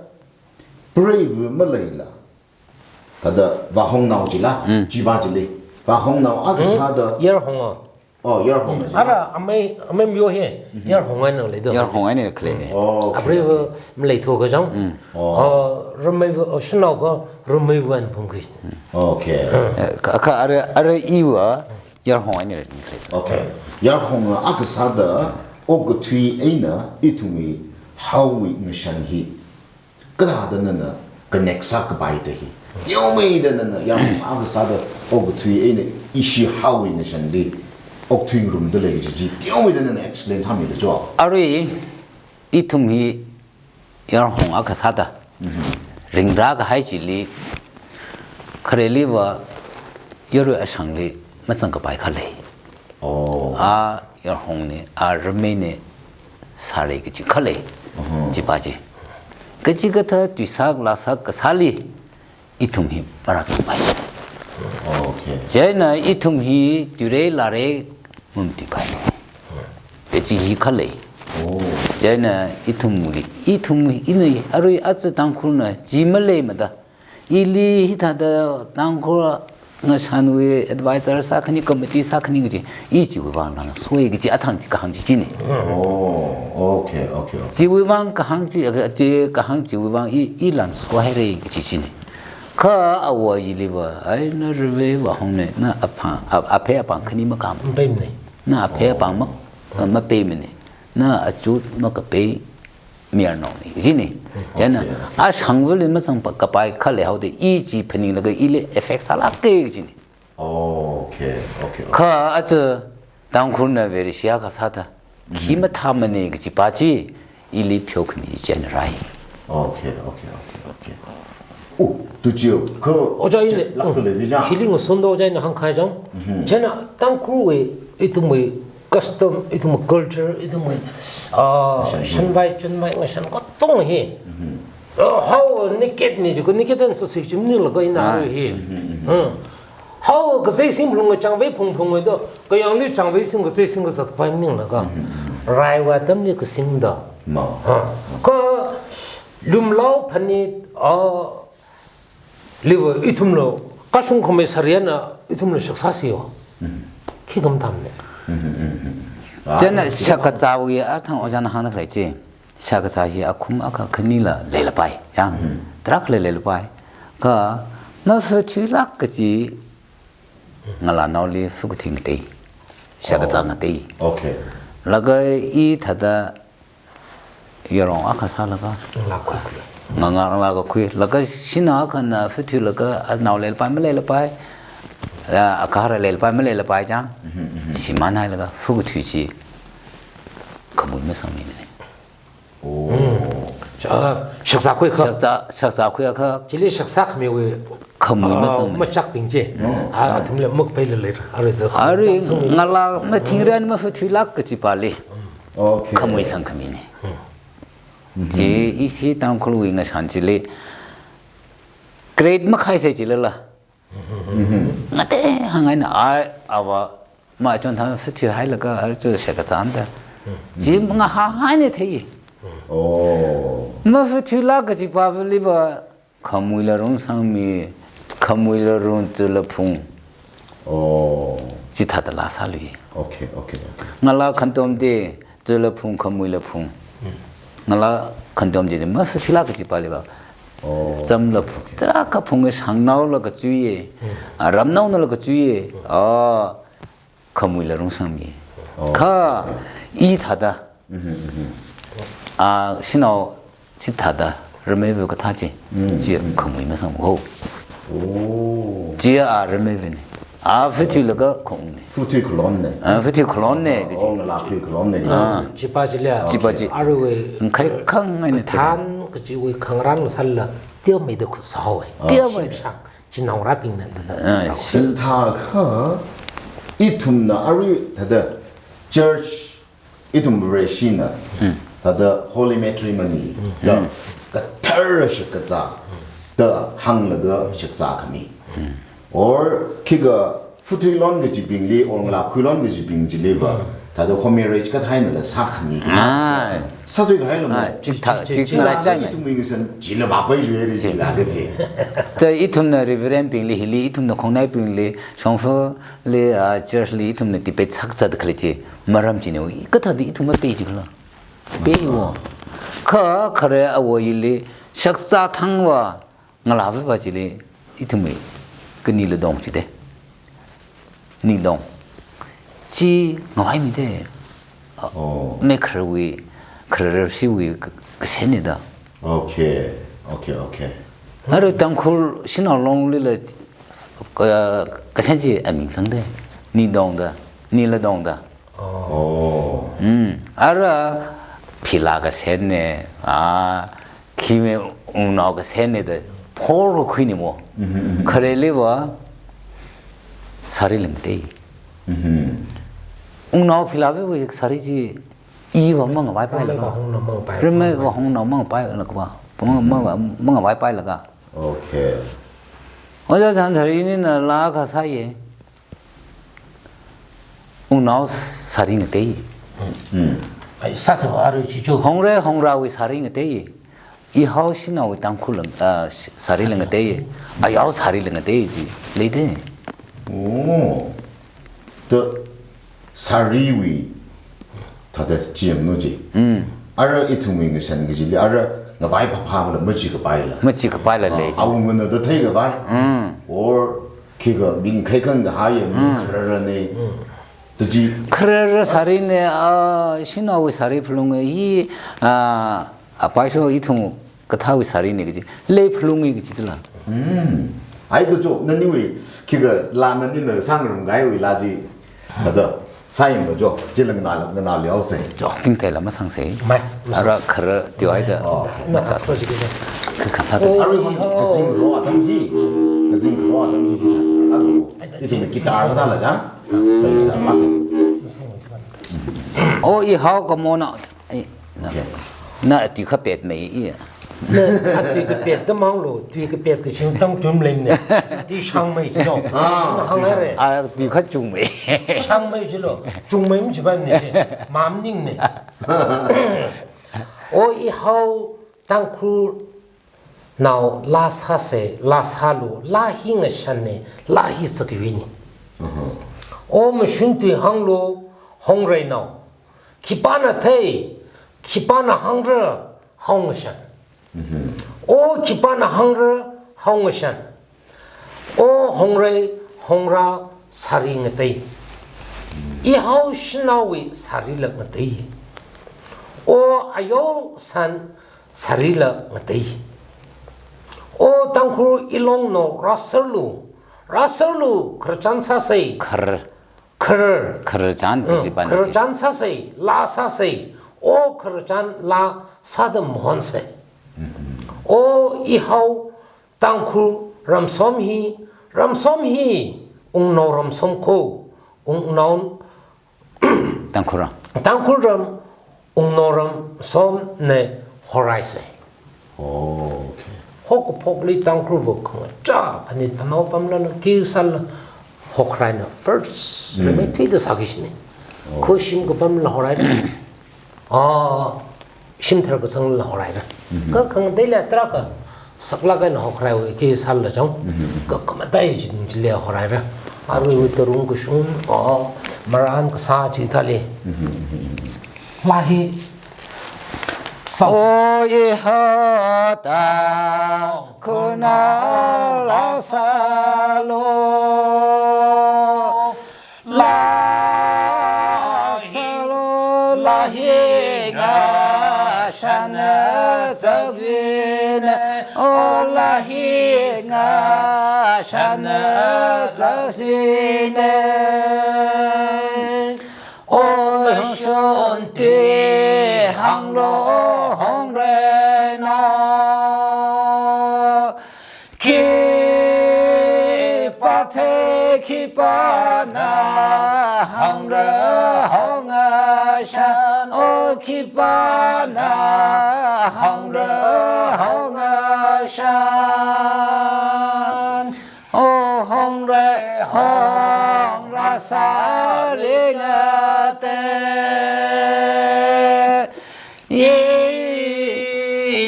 preiva̱ maleila, thāda vāhongnao chila, Mm. chiva chili. Vāhongnao akha Mm. sāda. Yarhonga. Oh, yarhong Mm. chi. Ara amei, amei mayo hi, Mhm. yarhong eina leida. Yarhong eina khaleina. Oh, okay, Apreiva̱ okay. maleithu kajang. Mm. Oh. Oh, rameiva̱, oh, shanaokha rameiva̱ eina phungki. Okay. Eh, kha, kha ara, ara iva yarhong eina khaleina. Okay. Yarhong akha sāda okathui eina ithumwui haowui ngashan hi kathāda nana connect sākapai da hi. Teomeida nana yarhong akha sāda okathui eina ishi haowui ngashanli okthui ngarumda lei kaji chi. Teomeida nana explain sāmida cho. Arui ithum hi yarhong akha sāda Mhm. ringrā kahai chili khareliva yarui ashangli mazangkapai khalei. Oh. A yarhongna, a rameina sāra kaji khalei. Mhm. Chiva chi. Kachikathā tuisak lasak kasāli ithum hi marāzangpai. Okay. Chieina ithum hi tuira lāra mamatuipai. Kaji hi khalei. Oh. Chieina ithumli, ithum ina arui aja Tangkhulna chi maleimada, ili hithāda Tangkhul ngashanwui advisor sākhani, committee sākhani kaji, i chiwui vang lan soi kaji athang chi kahāng chi china. Oh, okay, okay, okay. Chiwui vang kahāng chi, chi kahāng chiwui vang i, i lan soihaira kaji china. Kha awo iliva, ai na rve va hong ne, na apha, a, aphe apāng khani makam. Mapeimana. Na aphe apāng ma, mapeimana. Na achut makapei mayarnaona kajina. Chieina, okay, okay, ashangvali mazangpa kapai kha leihaoda i chi phaninglaga ili effect sālāka kajina. Okay, okay, okay. Kha aja Tangkhulna Vareshi akha sāda, khi mathāmana kajipa chi, ili pheokhami chi chieina rai. Okay, okay, okay, okay. Oh, tu chiyo, kha Ojā ina, lākta lei di chang. Hili ngasoda ojā ina hāngkahai chang. Chieina Tangkhulwui, ithumwui custom, ithumwui culture, ithumwui, ah, shanvai, chunvai, ngashan katonga hi. Ah, hao naked ni, ko naked and so sik chim ni laga ina Ah, hi. Hmm. Hao kazei sing phung, changvei phung phung do, kayāngli changvei sing kazei sing kazat pai ning laga. Raiwui atamli kasingda. Ma. Ha. Kha lumlao phani, ah, liva ithumlo, kashung khamei sariana ithumlo shaksa siyo. Khi kam tamne. Chieina shakazāwui athang ojāna hāngda khalei chi. Shakazā hi akhum akha khanila leilapai. Chang. Tarākha leilapai. Kha mafuthuilāk kaji ngalānaoli fukathui ngatei. Shakazā ngatei. Okay. Laga i thāda yarong akha sālaga. Ngalā khuikhui. Nga, ngalā kakhui. Laga shanao akhana futhuilaga, anao leilapai, maleilapai. Ya, agahara leilapai, maleilapai chang. Shimānhailaga, fukathui chi. Khamui masangmimana. Oh. Sha-, shakzā khuiakha. Shakzā, shakzā khuiakha. Chili shakzā khamiwui. Khamui ah, masangmana. Machakbing chi. Ah, athumla makapei lei lei. Arui da. Arui ngalā mathingran mafuthuilāk kajipali. Okay. Khamui sangkhamina. Chi ishi Tangkhulwui ngashan chili grade makhaisai chilala. Ngatei hāngngaina ai ava machon thang futhuihailaga aja shakazāna da. Chi ngahānhaina thei. Oh. Mafuthuilāk kajipaliva khamuila rungsangmi, khamuila rung chula phung. Oh. Chithāda laa sālui. Okay, okay, okay. Ngalā khantomda, chula phung, khamuila phung. Ngalā khantomda, mafuthuilāk kajipaliva. Oh. Chamla phung. Okay. Tarākha phung e, shangnaola kachuiya. Ah, ramnaonala kachuiya. Ah, khamuila rungsangmi. Oh. Kha, i thāda. Ah, shanao chithāda, rameiva kathā chi, chi khamui masang ho. Oh. Chi a rameivana. A futhuilaga khaungna. Futhui khalonna. Ah, futhui khalonna, kaji. Oh, ngalā khui khalonna, kaji. Ah. Chipa chili a. Chipa chi. Aruiwui. Ngai khangaina thei. Kathan kajiwui khangarān masāla, tia meida khuisāhaowa. Ah. Tia meida. Shimshang, chinaongarābingna, ah, sāhaowa. Shim- Singthakha, ithumna arui thāda, church ithum Vareshina, thāda holy matrimony, da, kathara shakazā, da hānglaga shakazā khami. Or, khikha futhuilon kajibingli, or ngalā khuilon kajibing chiliva, thāda home marriage kathā einala sākhami. Ai. Sāthuikahaila mo. Ai, chithā, chi, chi, chithā, chithā. Ithumwui ngashan chila vāpailui re, chila kaji. Da ithumna Reverend bingli, hili ithumna khongnaibingli, shongfali, ah, church li ithumna debate sākazat khalei chi. Maram china, kathāda ithum mapei jikhala. Peiwo. Kha khare awo ili shakzā thangva ngalāva chili ithumwui kani ladong chida. Nidong. Chi ngavaimida. Oh. Mekharwui, khararvashiwui ka-, kasennida. Okay, okay, okay. Arui Tangkhul shanao longlila, ka-, kasen chi aming sangda, nidongda, niladongda. Oh. Hmm. Ara phila kasenna, ah, khime wungnao kasenna da phor kakhuina mo. Khareliva sari lingtei. Wungnao philava sari chi iva mangavaipailaka. Rameiva hongna mangavaipailaka. Manga, manga, mangavaipailaga. Okay. Ojā Chantharinina laa kasāya. Wungnao sari ngatei. Hmm. Ai, sāsa arui chi chu. Hongrai hongrāwui sari ngatei. Ihao shanaowui Tangkhul lang, ah, sh-, sari lang ngatei. Ayao sari lang ngatei chi. Leide. Oh. The sariwui thāda chi yanglu chi. Mm. Ara ithumwui ngashan kajili, ara ngavai phāphāla, machikapaila. Machikapaila lei. Ah, awungana da theikhavai. Mm. Or khikha ming khaikhang kahai ya, ming khararane. Mm. Da chi. Kharara sarine, ah, shanaowui sari phalunge hi, ah, apaisho ithum kathāwui sarine kaji. Lei phalunge kaji tula. Hmm. Ai da cho, naniwui, khikha la nanina sāngarumkahaiwui la chi. Kada, sāyanglu cho, chila nganā, nganālihaose. Cho, tingteila masangse. Mai, masang. Ara khara tio ai da. Oh, okay. Macha. Macha to chi kida. Khikha sāda. Oh, arui hon, oh. Kazing ro atam hi. Kazing ro atam hi, hi, hi. Alo. Ithum guitar da la cha. Oh, ihao kamona. Ai, na, okay. Na tui kapet mei i. Na, a tui kapet da manglu, tui kapet kaching tangtum leimane. Tui shangmei chino. Ah, na hāng tui shang-, are. A tui kachungmei. Shangmei chilo, chungmei machipaimane, mamningne. O ihao Tangkhul nao la sāse, la sālu, la hi ngashanne, la hi zakwuine. Mhm. O mashun tui hānglu, Hongrainao. Khipāna thei, khipāna hāngra, hao ngashan. Mhm. O khipāna hāngra, hao ngashan. O hongrai, hongrā sari ngatei. Ihao shanaowui sarila ngatei. O ayao san sarila ngatei. O Tangkhul ilongnao rāserlu, rāserlu khararchan sāsei. Khar. Khar. Khararchan, mm, kaji ban khararchan sāsei, la sāsei. O khararchan la sāda mahonsei. Mhm. O ihao Tangkhul ramsom hi, ramsom hi, wungnao ramsom kho, wungnao Tangkhul ram. Tangkhul ram, wungnao ramsomna horaisei. Oh, okay. Hokaphokli Tangkhulva khangachā phanit phanao pamlala, khi sālala, horaina first, mm, rimeithuida sāki kajine. Oh. Khuishim kapamla horaina. Ah, shimthar kazangla horaira. Mhm. Kha khangateila tarākha saklāk eina horaiwui khi sālala chang. Mhm. Kha khamataiya chibing chili horaira. Aruiwui tarung kashung, oh, marān kasā chithāli. Mhm, mhm, mhm. La hi sā. O ihao Tangkhulnao la sālu. La sālu, la hi ngashanna zakwuine, o la hi ngashanna zakwuine. O shun tui hānglu, Hongrainao. Khipā thei, khipāna hāngra, hao ngashan, o khipāna hāngra, hao ngashan. O hongrai, hongrā sari ngatei.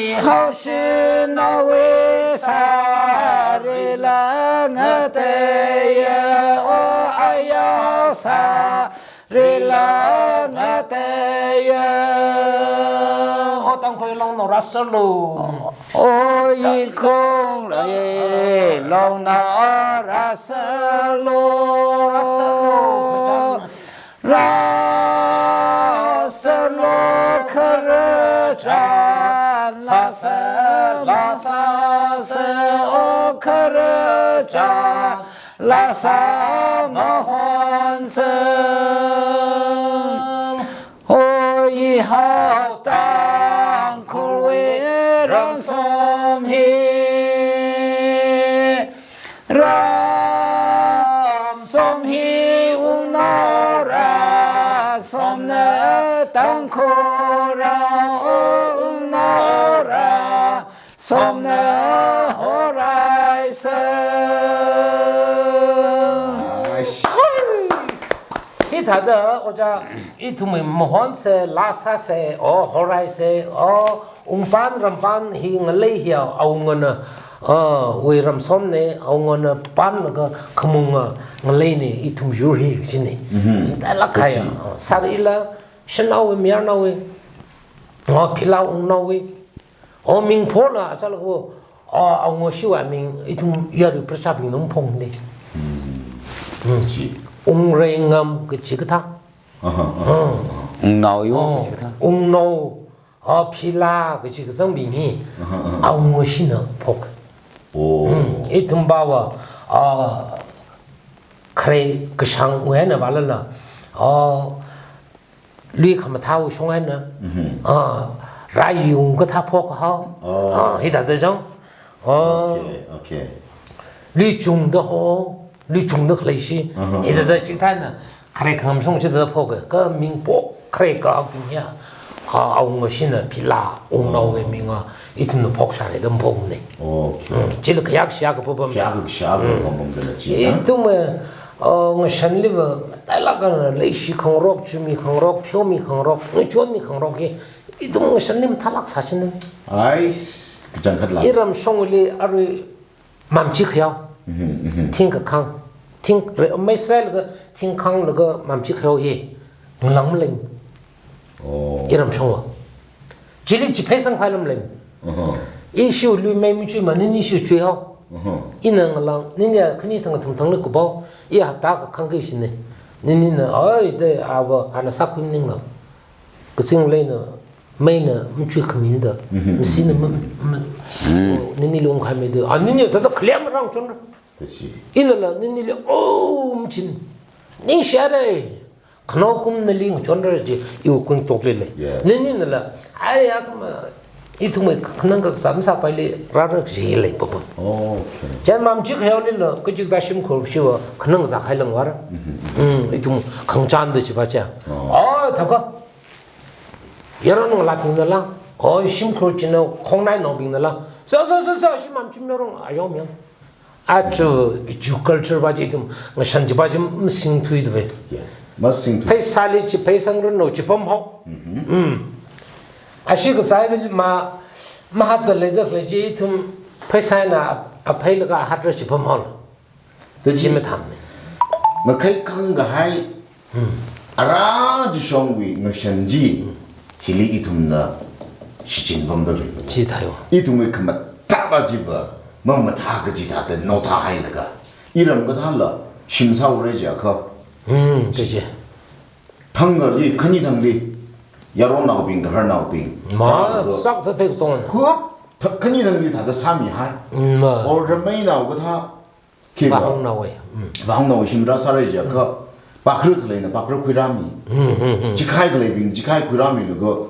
Ihao shanaowui sarila ngateiya, o ayao sarila ngateiya. O Tangkhul ilongnao rāserlu. O ikhong ilongnao rāserlu. Rāserlu. Rāserlu khararchan la sā, la sāsa, o khararchan la sā mahonsa. O ihao Tangkhulwui ramsom hi. Ramsom hi wungnao ramsomna, Tangkhul rao wungnao ramsomna horaisa. Nice. Hithāda ojā, ithumwui mahon se, laa sā se, o horai se, o ungpan rampan hi ngalei hiya, awungana, o wui ramson ne, awungana panlaga khamunga ngalei ne, ithum yur hi kajine. Mhm. Dalak kaya, kachi. O, sārila, shanaowui, mayarnaowui, o phila wungnaowui, o ming phola, achālakha, o, awunga shiwui ming, ithum yarui prashabing nung phong ne. Hmm. Hmm. Chi. Wungreingam kachi kathā. Aha, aha, aha. Wungnao yo, o, kachi kathā. Wungnao, o, phila kachi kazangbing hi. Aha, aha. Awunga shina phok. Oh. Hmm. Ithum bawa, o, khare kashangwui eina vālala, o, lui khamathāwui shong eina, mhm, o, rai yung kathā phok hao. Oh. O, hithāda jang. O. Okay, okay. Lui chungda ho, lui chungda khalei shi. Mhm. Hithāda chithāna, khare khangamshong chithāda phok, kha ming phok, khare khangaobing ya. Kha awunga shina phila, wungnaowui, oh, minga, ithumna phok shāra da maphok ne. Okay. Hmm, chila khayak shaya kapapam. Khayak shaya kapapam, hmm, da la chi, ya? Ithum, eh, o, ngashanliva, dalak kana leishi khangarok, chumi khangarok, pheomi khangarok, ngachonmi khangarok hi, ithum ngashanli mathālak sāchina. Ai, kachangkhat la. Iramshongli arui mamchi khayao. Mhm, mhm. Thing kakhang. Thing re-, mei sailaga, thing khanglaga mamchi khayao hi. Ngalang malei. Oh. Iramshongva. Chili chi pheisang phai lam lei. Uh-huh. Ishiwui lui mei machuima, nini ishiwui chuihao. Uh-huh. Ina ngalang, nini a khani thang kathum thangli kupao. I hapta kakhang kashi ne. Ninina, oi, de, awa, ana sākhui maningla. Kazing leina, meina machui khamin da. Mhm. Masina ma, ma, mm, o, nini lungkhai mei da. A, nini tata khalem rang chonra. Kachi. Inala, ninili, o, machin. Ningshiya re. Khanao kum nali ngachonra ji, iwui kung tokli lei. Yes. Nininala, ai, ya kama, ithumwui khanang kasā masāpaili rāra ji lei papam. Okay. Chān mamchi khayaolila, kachikathā shimkhur shiva, khanang zākhai langvāra. Mhm. Mm, ithum khangachānda chiva cha. Oh. Oh, thaka. Yaron ngalābingnala, oh, shimkhur china khongnainaobingnala. So, so, so, so, shim mamchim yaron, ayom yang. Achu, chu culture va chi ithum, ngashan chiva chi masingthuida ve. Yes. Masingthui. Pheisāli chi, pheisang run no chi pam hao. Mhm. Mm. Ashi kasā da ma, mahatda leida khalei chi ithum, pheisā eina, a, apheilaga hatra chi pam hao. Da chi, chi mathāmne. Ngakhai khangkahai, hmm, ara chishongwui ngashan chi, hmm, hili ithumna shichin pamda lei. Chithāyo. Ithumwui khamathā va chiva, mamathā kaji thāda naothā hailaga. Iram kathāla, shim sāhaora jiakha. Hmm, kaji. Thangkhali, khani thangli, yaronnaobing, gaharnaobing. Ma, thālaga sak thāthei tong. Khup, tha-, khani thangli thāda sāmihai. Mm, ma. Or rameinao kathā, khi va, vāhongnao e. Mm. Vāhongnao shim rāsāra jiakha, mm, pakra khaleina pakra khuirāmi. Mm, mm, mm. Chikhai khaleibing, chikhai khuirāmilaga,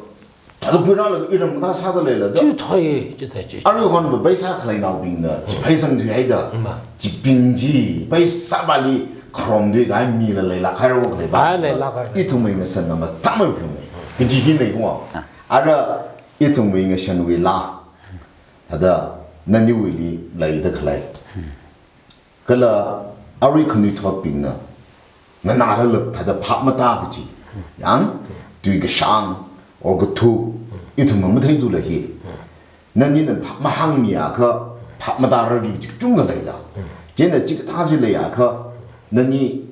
thāda khuirālaga iram kathā sāda leila da. Chithāi, chithāi, chi. Aruihon va pheisā khaleinaobingna, chi, mm, pheisang thuihaida. Mm, ma. Chibing chi, pheisā vali kharom thuikahai mila leilak haira khalei va. Ai, leilak haira. Ithumwui ngashan mamathāmei phalunge. Kaji hi nei khuwa. Ah. Ara ithumwui ngashanwui laa. Thāda naniwuili leida khalei. Kala arui khanuithotbingna, nganālala thāda phap matā kaji. Yang, tui kashāng, or kathuk, ithumna matheithuda lei hi. Nanina phap mahāngmiakha, phap matāra kaji kachungkha leila. Chieina chikathā chi leiakha, nani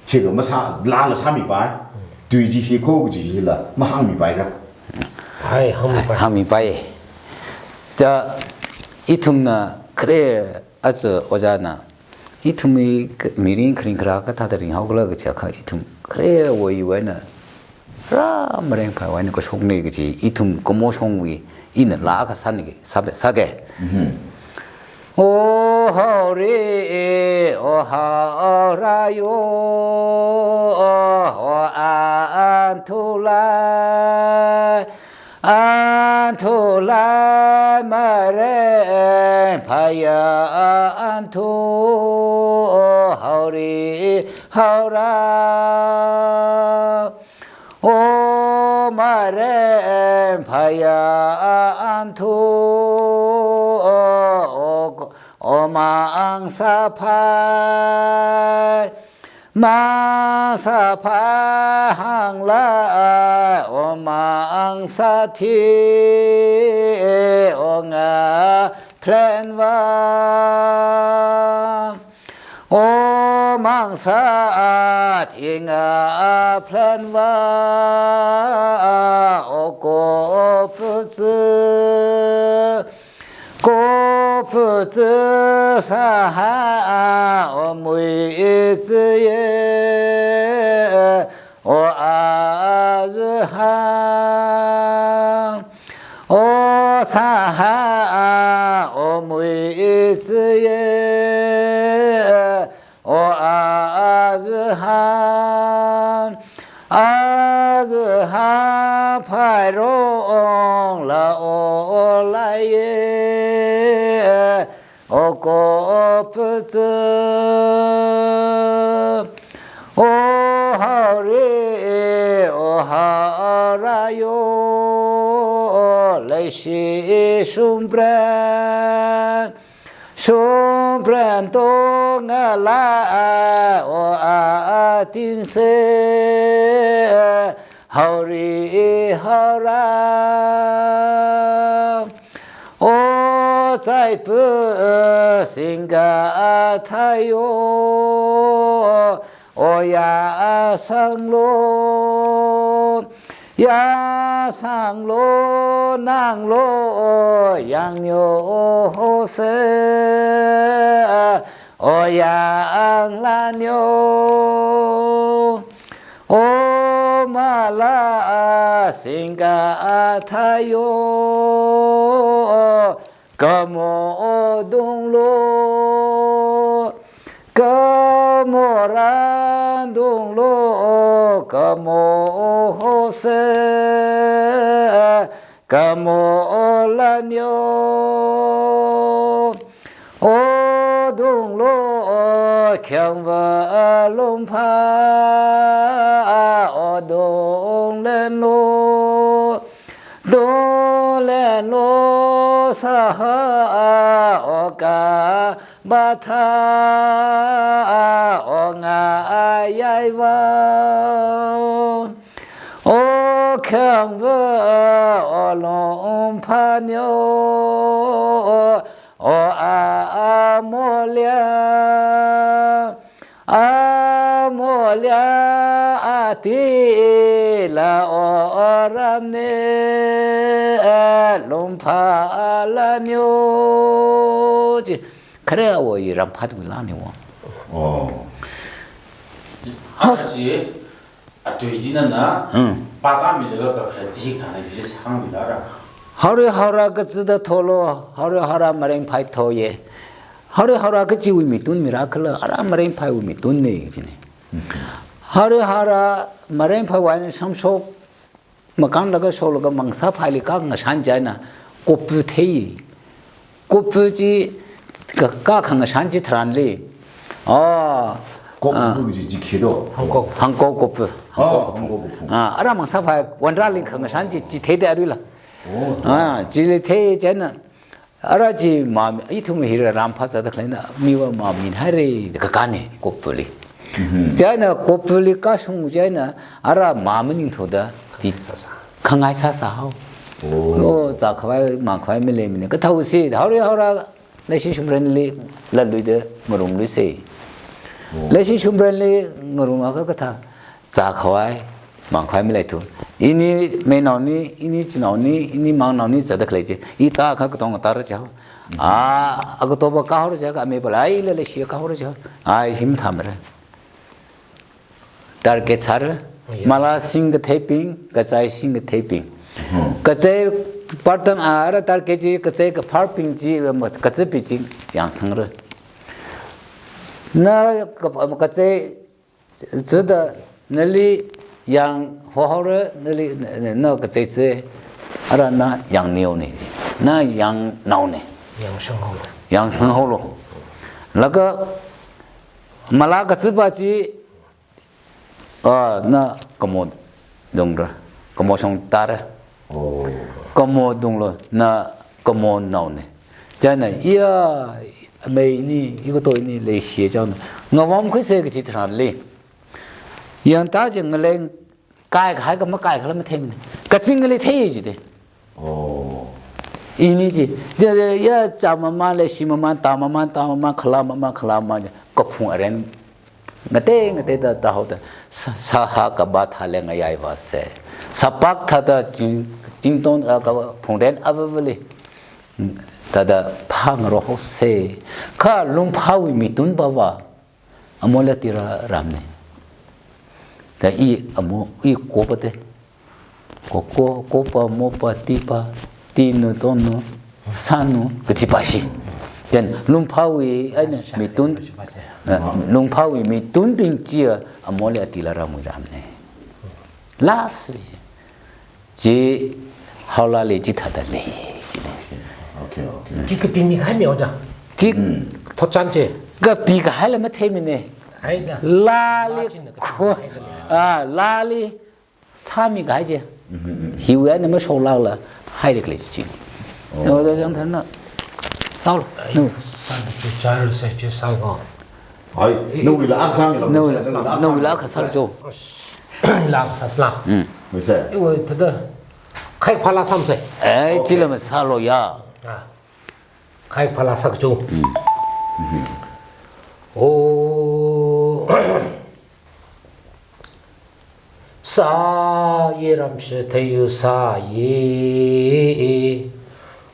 khikha masā, laala sāmipai, tui chi hi kho kaji hila, mahāngmipaira. Hai, hāngmipai. Hāngmipai. Ta, ithumna khare, aja ojāna, ithumwui k-, mirin kharing kharā kathāda ringhaokhala kajiakha, ithum kharewui eina, rā marengphaiwui eina kashokne kaji, ithum kamoshongwui, ina laa kasānike, sāpe, sāke. Mhm. O haori, o haora yo, o anthulai, anthulai marengphaiya anthu, o haori, haora. O marengphaiya anthu, o, o, o mangsāphai, Mangsā phāhāngla, o mangsā thi, o ngaplenva. O mangsā thi ngaplenva, o kopuzi. Kopuzi sāha, o muizi ye, o azi ha. O sāha, o muizi ye, o azi ha. Azi ha phairongla, o lai ye, o kopuzi. O haori, o haora yo, leishi shumpren. Shumpren tongla, o atinse, haori haora. O zaipu singkathā yo, o yāsanglo. Yāsanglo nanglo, yangnyose, o yānglan yo. O mala singkathā yo, kamo dunglo, kamo randunglo, kamo hose, kamo lan yo. O dunglo, o khangva lungphā, o dunglenlo. Dole lo saha o ka batha o ngayai va. O khangva o longphanyo o a, a molia. A molia atila o ramne lungpha lanyo. Chi khare o i ramphat wui lani wa. Oh. Ha. Chi atui chi nana. Hmm. Pata mi lega ka khare chi thana chi sang mi lara. Haori haora kazida tholo, haori haora mareng phai thoye. Haori haora kachiwui mitun mira khala, ara mareng phaiwui mitun ne, jine. Haori haora mareng phaiwui eina samshok, makan laga shoklaga mangsa phaili ka ngashan jaina, kopu thei. Kopu chi ka, ka khangashan chitharanli. Ah, kopu ah. Chi, chi khido. Hangko. Hangko kopu. Ah, hangko kopu. Hangko kopu. Ah, ara mangsa phai wanra ling khangashan chi, chi theida aruila. Oh. Ah, chili thei jaina. Ara chi mami, ithum hira rampha zada khaleina, miwa mami haire kakane kopuli. Mhm. Jaina kopuli kashung jaina, ara mami ningthoda, ti khangai sāsā hao. Oh. Oh, zākhavai, mangkhavai maleimane. Kathāsi, haori haora, leishi shumrenli, lalui de, ngarumlui se. Oh. Leishi shumrenli, ngarum aka kathā. Zākhavai, mangkhavai maleithu. Ini meinaoni, ini chinaoni, ini mangnaoni zada khalei chi. Ita kha katong tara chao. Ah, akatoba kahor chao, ka me palai lele shi kahor chao. Ai, him thamre. Target sar. Oh, yeah. Mala sing katheiping, kachai sing katheiping. Hmm. Kachai partang ara target chi, kachai kapharping chi, kachai piching, yangsangre. Na ka, kachai zida nali yang hohaora nali na, na, na kachai chi ara na yangneo ne. Na yangnao ne. Yangsang haolo. Yangsang haolo. Laga mala kazipa chi, ah, na kamo dungra. Kamo shong tara. Oh. Kamo dunglo na kamo nao ne. Jaina iya mei ni, iko to ni leishi jauna. Ngawam khuise kachi tharanli. Yangda chi ngalei kaikhai ka makaikhala matheimana. Kazing ngalei thei jida. Oh. Ini chi, ya, ya, ya, cha maman, leishi maman, ta maman, ta maman, khala maman, khala maman, kaphung aren ngatei, ngateida tāhaoda, sa-, sāhā kaba thāle ngayai vāsa. Sāpak thāda ching, chington, ah, kaphungren avāvali. Thāda phāngarok haosa. Kha lungphāwui mitun pava amole tira ramne. Da i amo, i kopa te. Ko, ko, kopa, mopa, tipa, tinu, tonu, sanu, kajipa shi. Then lungphāwui, aina mitun, eh, lungphāwui mitunbing chiya amole atila ramwui ramne. Last li chi. Chi haolali chithāda lei, chine. Okay, okay. Chi kapimi kahai mi oja. Chi thotchan chi. Kapikahaila matheimane. Haida. Lali ko. Ah, lali sāmi kahai chi. Hiwui eina mashoklākla haida khalei chi. Oh. Oja Changtharna sālo. Nu. Sāda chi char se chi sāko. Hai, nawuila akha sāmi lo. Nawuila, nawuila akha sālo jo. Laa sāsla. Mm. Wise. Iwui thāda. Khai phala sāmsa. Eh, okay. Chila masālo ya. Ah. Khai phala sākacho. Mm. Oh. Sāye ramshi theiyu sāye.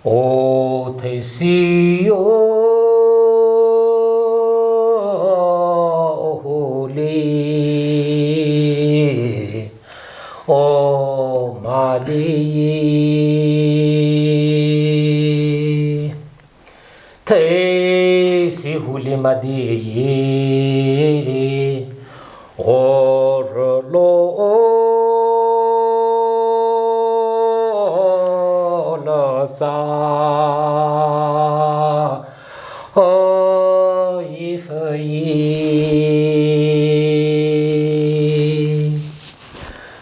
O theisiyo, o huli, o mali. Theisi huli mali, o rolo, o lo za, o yi fe yi.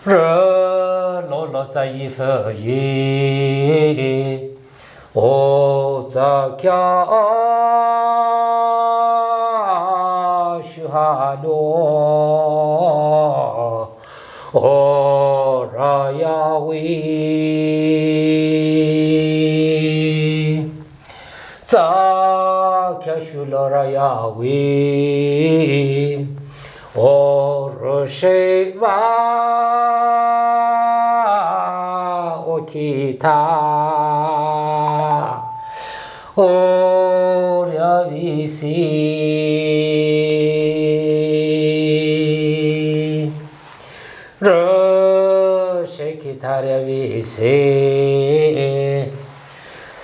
Rolo, lo za yi fe yi. O za kya shu ha lo, o ra ya wi. Za kya shu lo ra ya wi. O ro she wa, o ki tha, o rya vi si. Ro she ki tha rya vi si.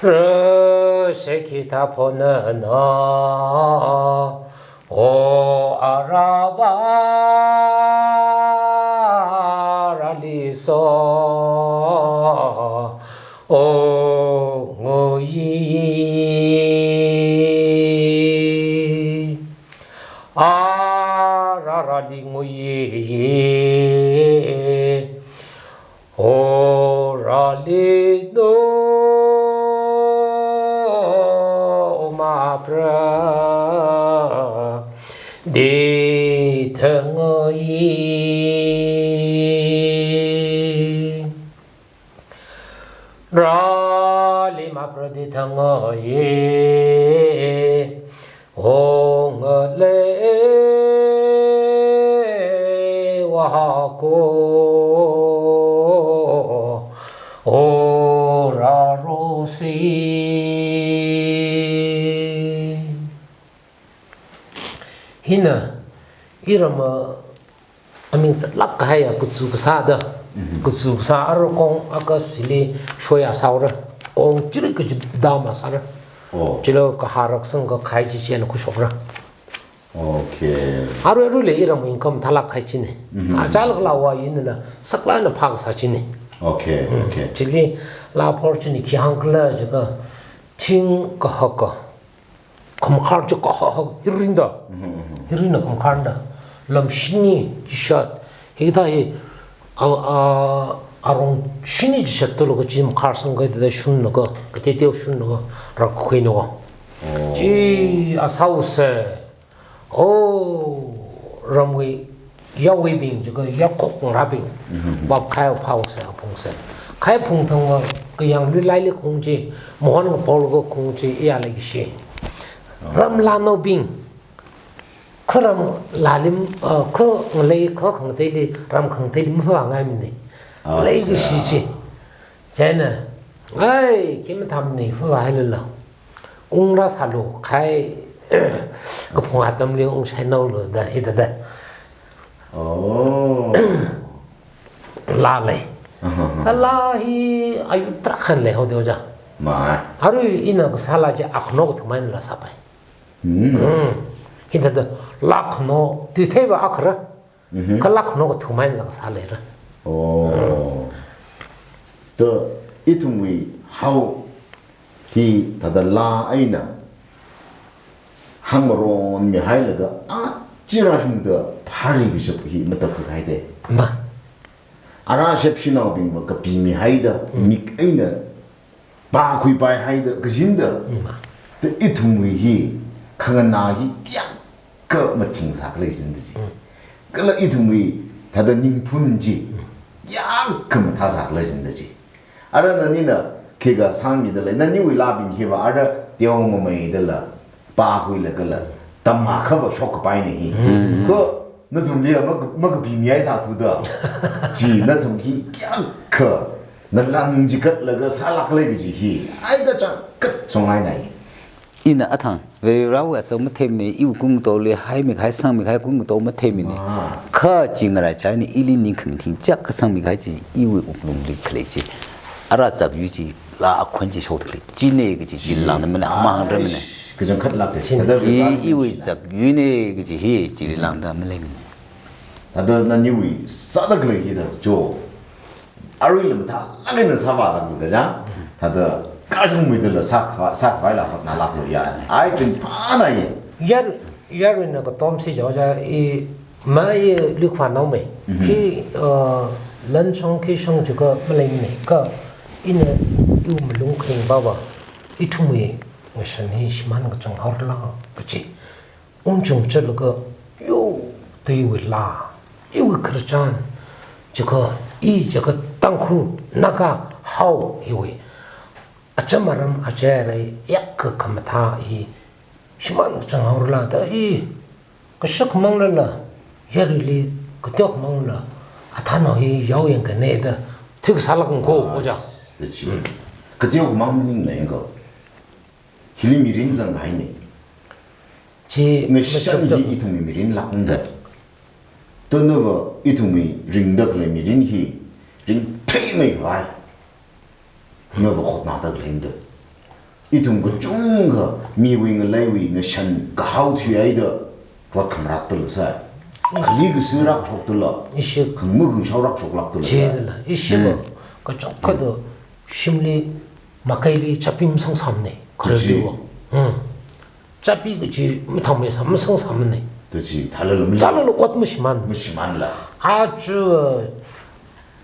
Ro she ki tha pho na na. O a ra va ra li so, o ngu yi. A ra ra li ngu yi. O ra li no, o ma pra di thang yi. Ra li ma pra di thang yi. Ong le wa ko, o ra ro si. Hina, iram, a, aming saklāk kahai ya, kuchu kasā da. Mhm. Kuchu kasā arokong aka sili shoya saura. Kong chiri kaji dama sāra. Oh. Chilo kaharak sang kakhai chi chieina kushokra. Okay. Arui arui le iram income thalāk kahai chine. Mhm. A chalak lawa yinna saklāk eina phākasā chine. Okay, mm, okay. Chili la por chini khi hāngkhala jiakha thing kahaka. Khamakhar chi kahak hirinda. Mhm, mhm. Hirinna khamakhar da. Lam shini chishat. Hikathā hi, a, a, arong shini chishat tolo kachi makhar sangkai thāda shunlaga, kateoteo shunlaga, rak khuilaga. Oh. Chi asao se. Oh, ramwui yaowuibing, jiakha yaokhok ngarābing, vāphai phāhaosa, phungsa. Khai phungthangva kayāng luilaili khaung chi, mahon kapol khaung chi, iya leikashi. Ram lānaobing, kha ram lāli, uh, kha ngalei, kha khangateili, ram khangateili mavāngaimana. Achha. Leikashi chi. Chieina, ai, khi mathāmana, vāvāhailala. Ungrāsālu, khai, kaphung atamli ungshainaolu da, hithāda. Oh. Laa lei. Aha, aha. Kala hi ayu tarākha leihaoda oja. Ma. Arui ina kasāla chi akhano kathum einala sāpai. Hmm. Hmm. Hithāda laa khano, tui theiva akhara. Mhm. Kala khano kathum einala kasā leira. Oh. To, ithumwui hao hi thāda laa eina hāngmaronmihailaga, aja rāshungda phari kashap hi matakhak haida. Ma. Ara shepshinaobingva kapimihaida, mm, mik eina pākhuipaihaida, kajinda. Mm. To ithumwui hi, khanganā hi kayākha mathing sākhala jinda chi. Mm. Kala ithumwui thāda ningphun chi, mm, kayākha mathā sākhala jinda chi. Ara nanina khikha sāngmida lei, naniwui laabing hiva ara teongameidala, pākhuilagala, tamma khava shokkapaina hi. Mm. Kha nathumli ma, makapimihai sāthuda. Chi nathum hi kayākha ngalang chigatlaga sālāk lei kaji hi. Ai kachangkhat chongai nai. Ina athang, Varewui aso matheimana, iwui kungtoli haimihai, sangmihai kungto matheimana. Ah. Kha chi ngaraichāna, ili ningkhami thing chak kasangmihai chi, iwui wuklungli khalei chi. Ara zakyui chi, laa akhon chi shokda khalei china kaji chi, chi lāngda mana, ah, mahāngrarmana. Kachangkhat lāk lei. Chi. Thāda hi, iwui zakyuina kaji hi, chili lāngda maleimana. Thāda naniwui sāda khalei hi thāda cho. Aruila mathālāk eina sāvālāklu kaja. Thāda kashungmeidala sākhavai, sākhavaila hotnālāklu ya. Ai, chingphāna ye. Yar, yaruina katomsi jaoja i, ma i luikhavānaomei. Mhm. Khi, uh, lan shong khi shong jiakha maleimana. Kha ina iwui malung kharing baba, ithumwui ngashan hi shimān kachang haorala kaji. Ungchung chatlaga, yo, da iwui laa, iwui khararchan, jiakha, i jiakha Tangkhul, Naga, hao, hiwui. Acham aram, achai arai, yākha khamathā hi, shimān kachang haorala da i, kashak manglala, yaruili, kateok mangla, athānao hi yaoyang kane da, thuikasālāk ko, ah, oja. Da chi. Kateok mang maningna yang ko. Hili mirin zanghaina. Chi ngashan hi machuk ithumwui mirin lākna da. To nava ithumwui ringda khalei mirin hi ringtheimeikhavai nava hotnāda khalei da. Ithum kachungkha miwui ngaleiwui ngashan kahao thuihaida rot khamratdala sā. Khali kasi rākashokdala. Ishi. Khangma khangshao rākashoklākdala sā. Chidala, ishi ba, hmm, kachungkha da shimli makaili chāpi masangsāmana. Kaji. Khareli wa. Hmm. Chāpi kaji mathāmeisā masangsāmana. Taji, thālala mali. Thālala ot mashimān. Mashimānla. Aja,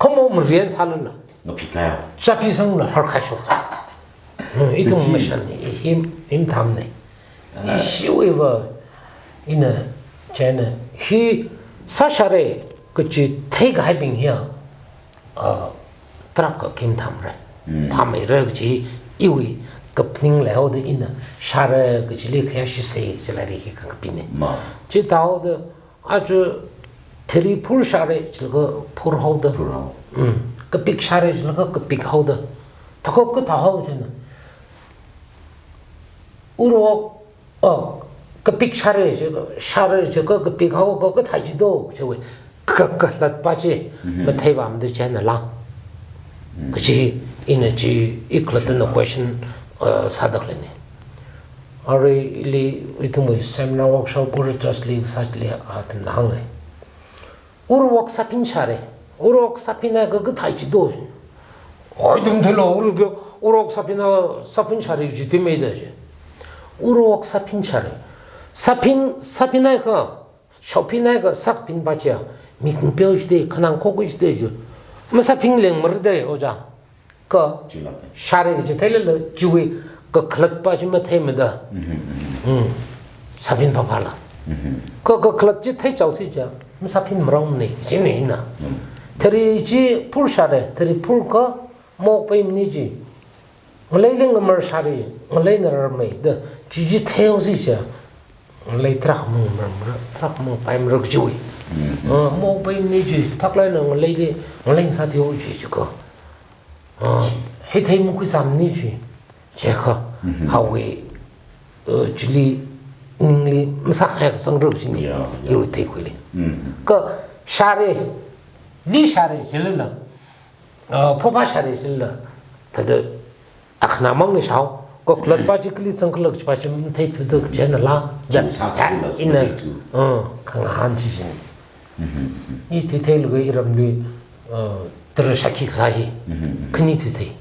khamao marian sālala. Ngaphikaya. Chāpi sangla harkhaishok. Hmm, ithum taji. Mashan, hi, hi mathāmana. Ah. Ishiwui va, ina, chieina, hi, sāshāra, kaji theikahaibing hiya. Ah, tarākha khi mathāmara. Mm. Thāmeira kaji iwui kaphaning leihaoda ina shāra kajili khayāshisa kaji lairik hi kakapina. Ma. Chithāhaoda aja thili phur shāra jilaga phurhaoda. Phurhao. Mm. Kapik shāra jilaga kapikhaoda. Thākha kathāhao chieina. Urok, oh, kapik shāra chi, shāra chi ka, kapikhao ka, kathai chi do, chiwui, ka, kakhalatpa chi, mhm, matheivāmada chieina lāng. Mhm. Kaji, ina chi, i khalattana question, uh, sāda khaleina. Arui ili, ithumwui seminar workshop, ura trust li, sāli, ah, athumna hānga. Urok sāphin shāra. Urok sāphinhaiakha kathai chi do. Oi, ithum theilo, ura peo, urok sāphinhai, sāphin shāra chi thuimeida chi. Urok sāphin shāra. Sāphin, sāphinhaiakha, shaophinhaiakha, sākaphinpa chiya. Mik ngapeo chida, khanang khokhui chida chi. Masāphin lengmara da, oja. Ka, chila ka. Shāra kaji theilala, chiwui kakhalatpa chi matheimada. Mhm, mhm. Hmm. Sāphin phaphāla. Mhm. Ka, kakhalat chi theichaosi ja. masāphin marong ne, chine ina. Thari chi phur shāre, thari phur kha maokpai mani chi. Ngaleili ngamar shāre, ngaleina rarmei, da chi chi theihaosi cha. Ngalei tarākha mangamar, tarākha mangpai marak chiwui. Ah, maokpai mani chi, thaklāk eina ngaleili, ngalei sātheihaosi chi kha. Ah, hithei makhuisā mani chi. Chikha, hawui, uh, chili, ningli, masākhayā kasang rak chini, Ya, ya. Iwui theikhuili. Kha shāre, li shāre chilala, uh, phopā shāre chilala, thāda, akhana mangna shao, kha khalatpa chi kali sangkhalak chipa chi matheithuda chieina la, da, Chi sākhalak ina, matheithu. Uh, khangahān chi chini. I thuitheilaga iramli, uh, tara shākhi kasā hi, khani thuithei.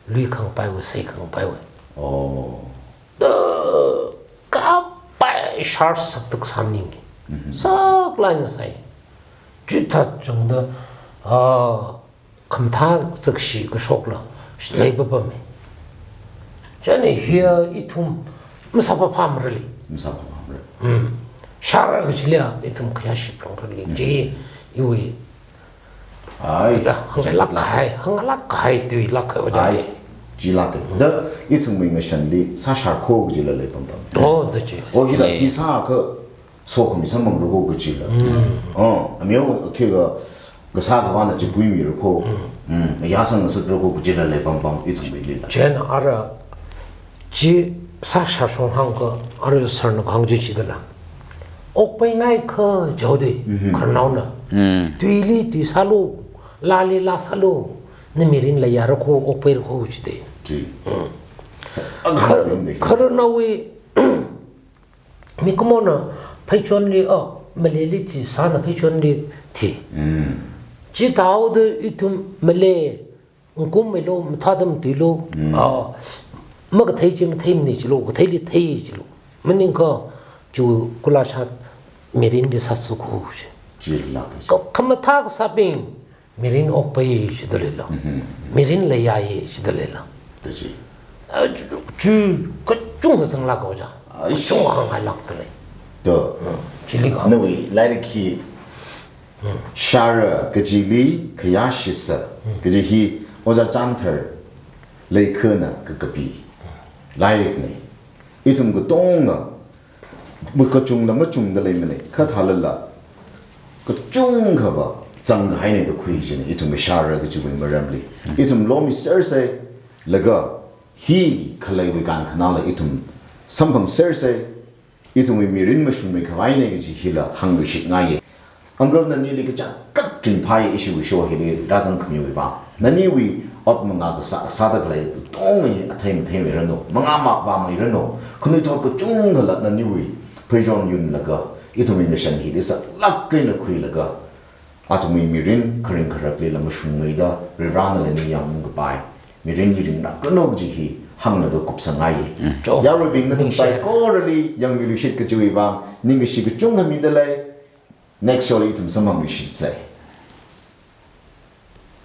Lui khangapaiwui, sei khangapaiwui. Oh. Da, kapai shar saktak samning. Saklāk eina sai. Chithā chungda, ah, khamathā zakshi kashokla, leipapame. Chieina hiya ithum, masāpapam rali. Masāpapam rali. Hmm. Shāra kachiliya, ithum khayāship rong rali. Chi, iwui Ai, Thāda, hānglāk kahai, hānglāk kahai, tuilāk kahai, oja. Ai, chilāk kahai. Da, ithumwui ngashanli, sāshār kho kajila leipampam. Oh, da chi. Oh, hila, Ai. Hi sākha, sokhami samphang rak kho kajila. Oh, amyo, khe ka, kasā kavāna chipui mirak kho. Mm, yāsang ngasak rak kho kajila leipampam, ithumwuilila. Chieina ara, chi sāshār shong hāngkha, ara sārna kahāng chi chidala. Okpaingai kha jaode, khararnaona. Tuili tui sālu, laali laa sālu, na mirin leiya rak kho, okpai rak kho chide. Chi. Sa-, ang Khar-, hāngde. Khararnaowui, mikumona, pheichonli, oh, maleili thi, sāna pheichonli thi. Chithāhaoda ithum male, ngkum milo, mathāda matuilo, ah, makathei chi matheimana chilo, katheili thei chilo. Maningkha, chu kula shat mirinli sātsu kho chi. Chilāk chi. Kha, khamathā kasābing, mirin okpai chida leilo. Mirin leiya chida leilo. Da chi. Ah, chu, chu, chu, kachungkha zanglāk oja. Ai. Kachungkha hāngngailāk da lei. Da. Hmm, chili ka. Nawui lairik hi Shāra kajili khayāshisa, kaji hi Oja Chanthar Leikhana kakapi lairikna. Ithum katonga, ma kachungla machungda leimana, kha thālala, kachungkhava zangkahaina da khui jina, ithum shāra kajiwui maramli. Ithum lomisersa, laga hi khaleiwui kankhanāla ithum samphangsersa, ithumwui mirin mashungmei khavaina kaji hila hāngluishitngaiya. Uncle nanili kachangkhat ringphāya ishiwui show hili rāzangkhamiwui vang. Naniwui ot mangā kasā, sāda khalei katonga hi athei matheimeiranu, mangā makvāmeiranu, khanuithot kachungkhala naniwui pheichon yunlaga, ithumwui ngashan hili saklāk eina khuilaga, athumwui mirin kharing kharakli lam mashungmeida, Varivarāna nali yangungkapai mirin ringrākranu kaji hi hānglaga kupsangngaiya. Mm. Cho. Yaruibing nathum Ningshi. Saikorali yangmiluishit kajiwui vang, ningkashi kachungkha mida lei, next show li ithum samphangluishitsa.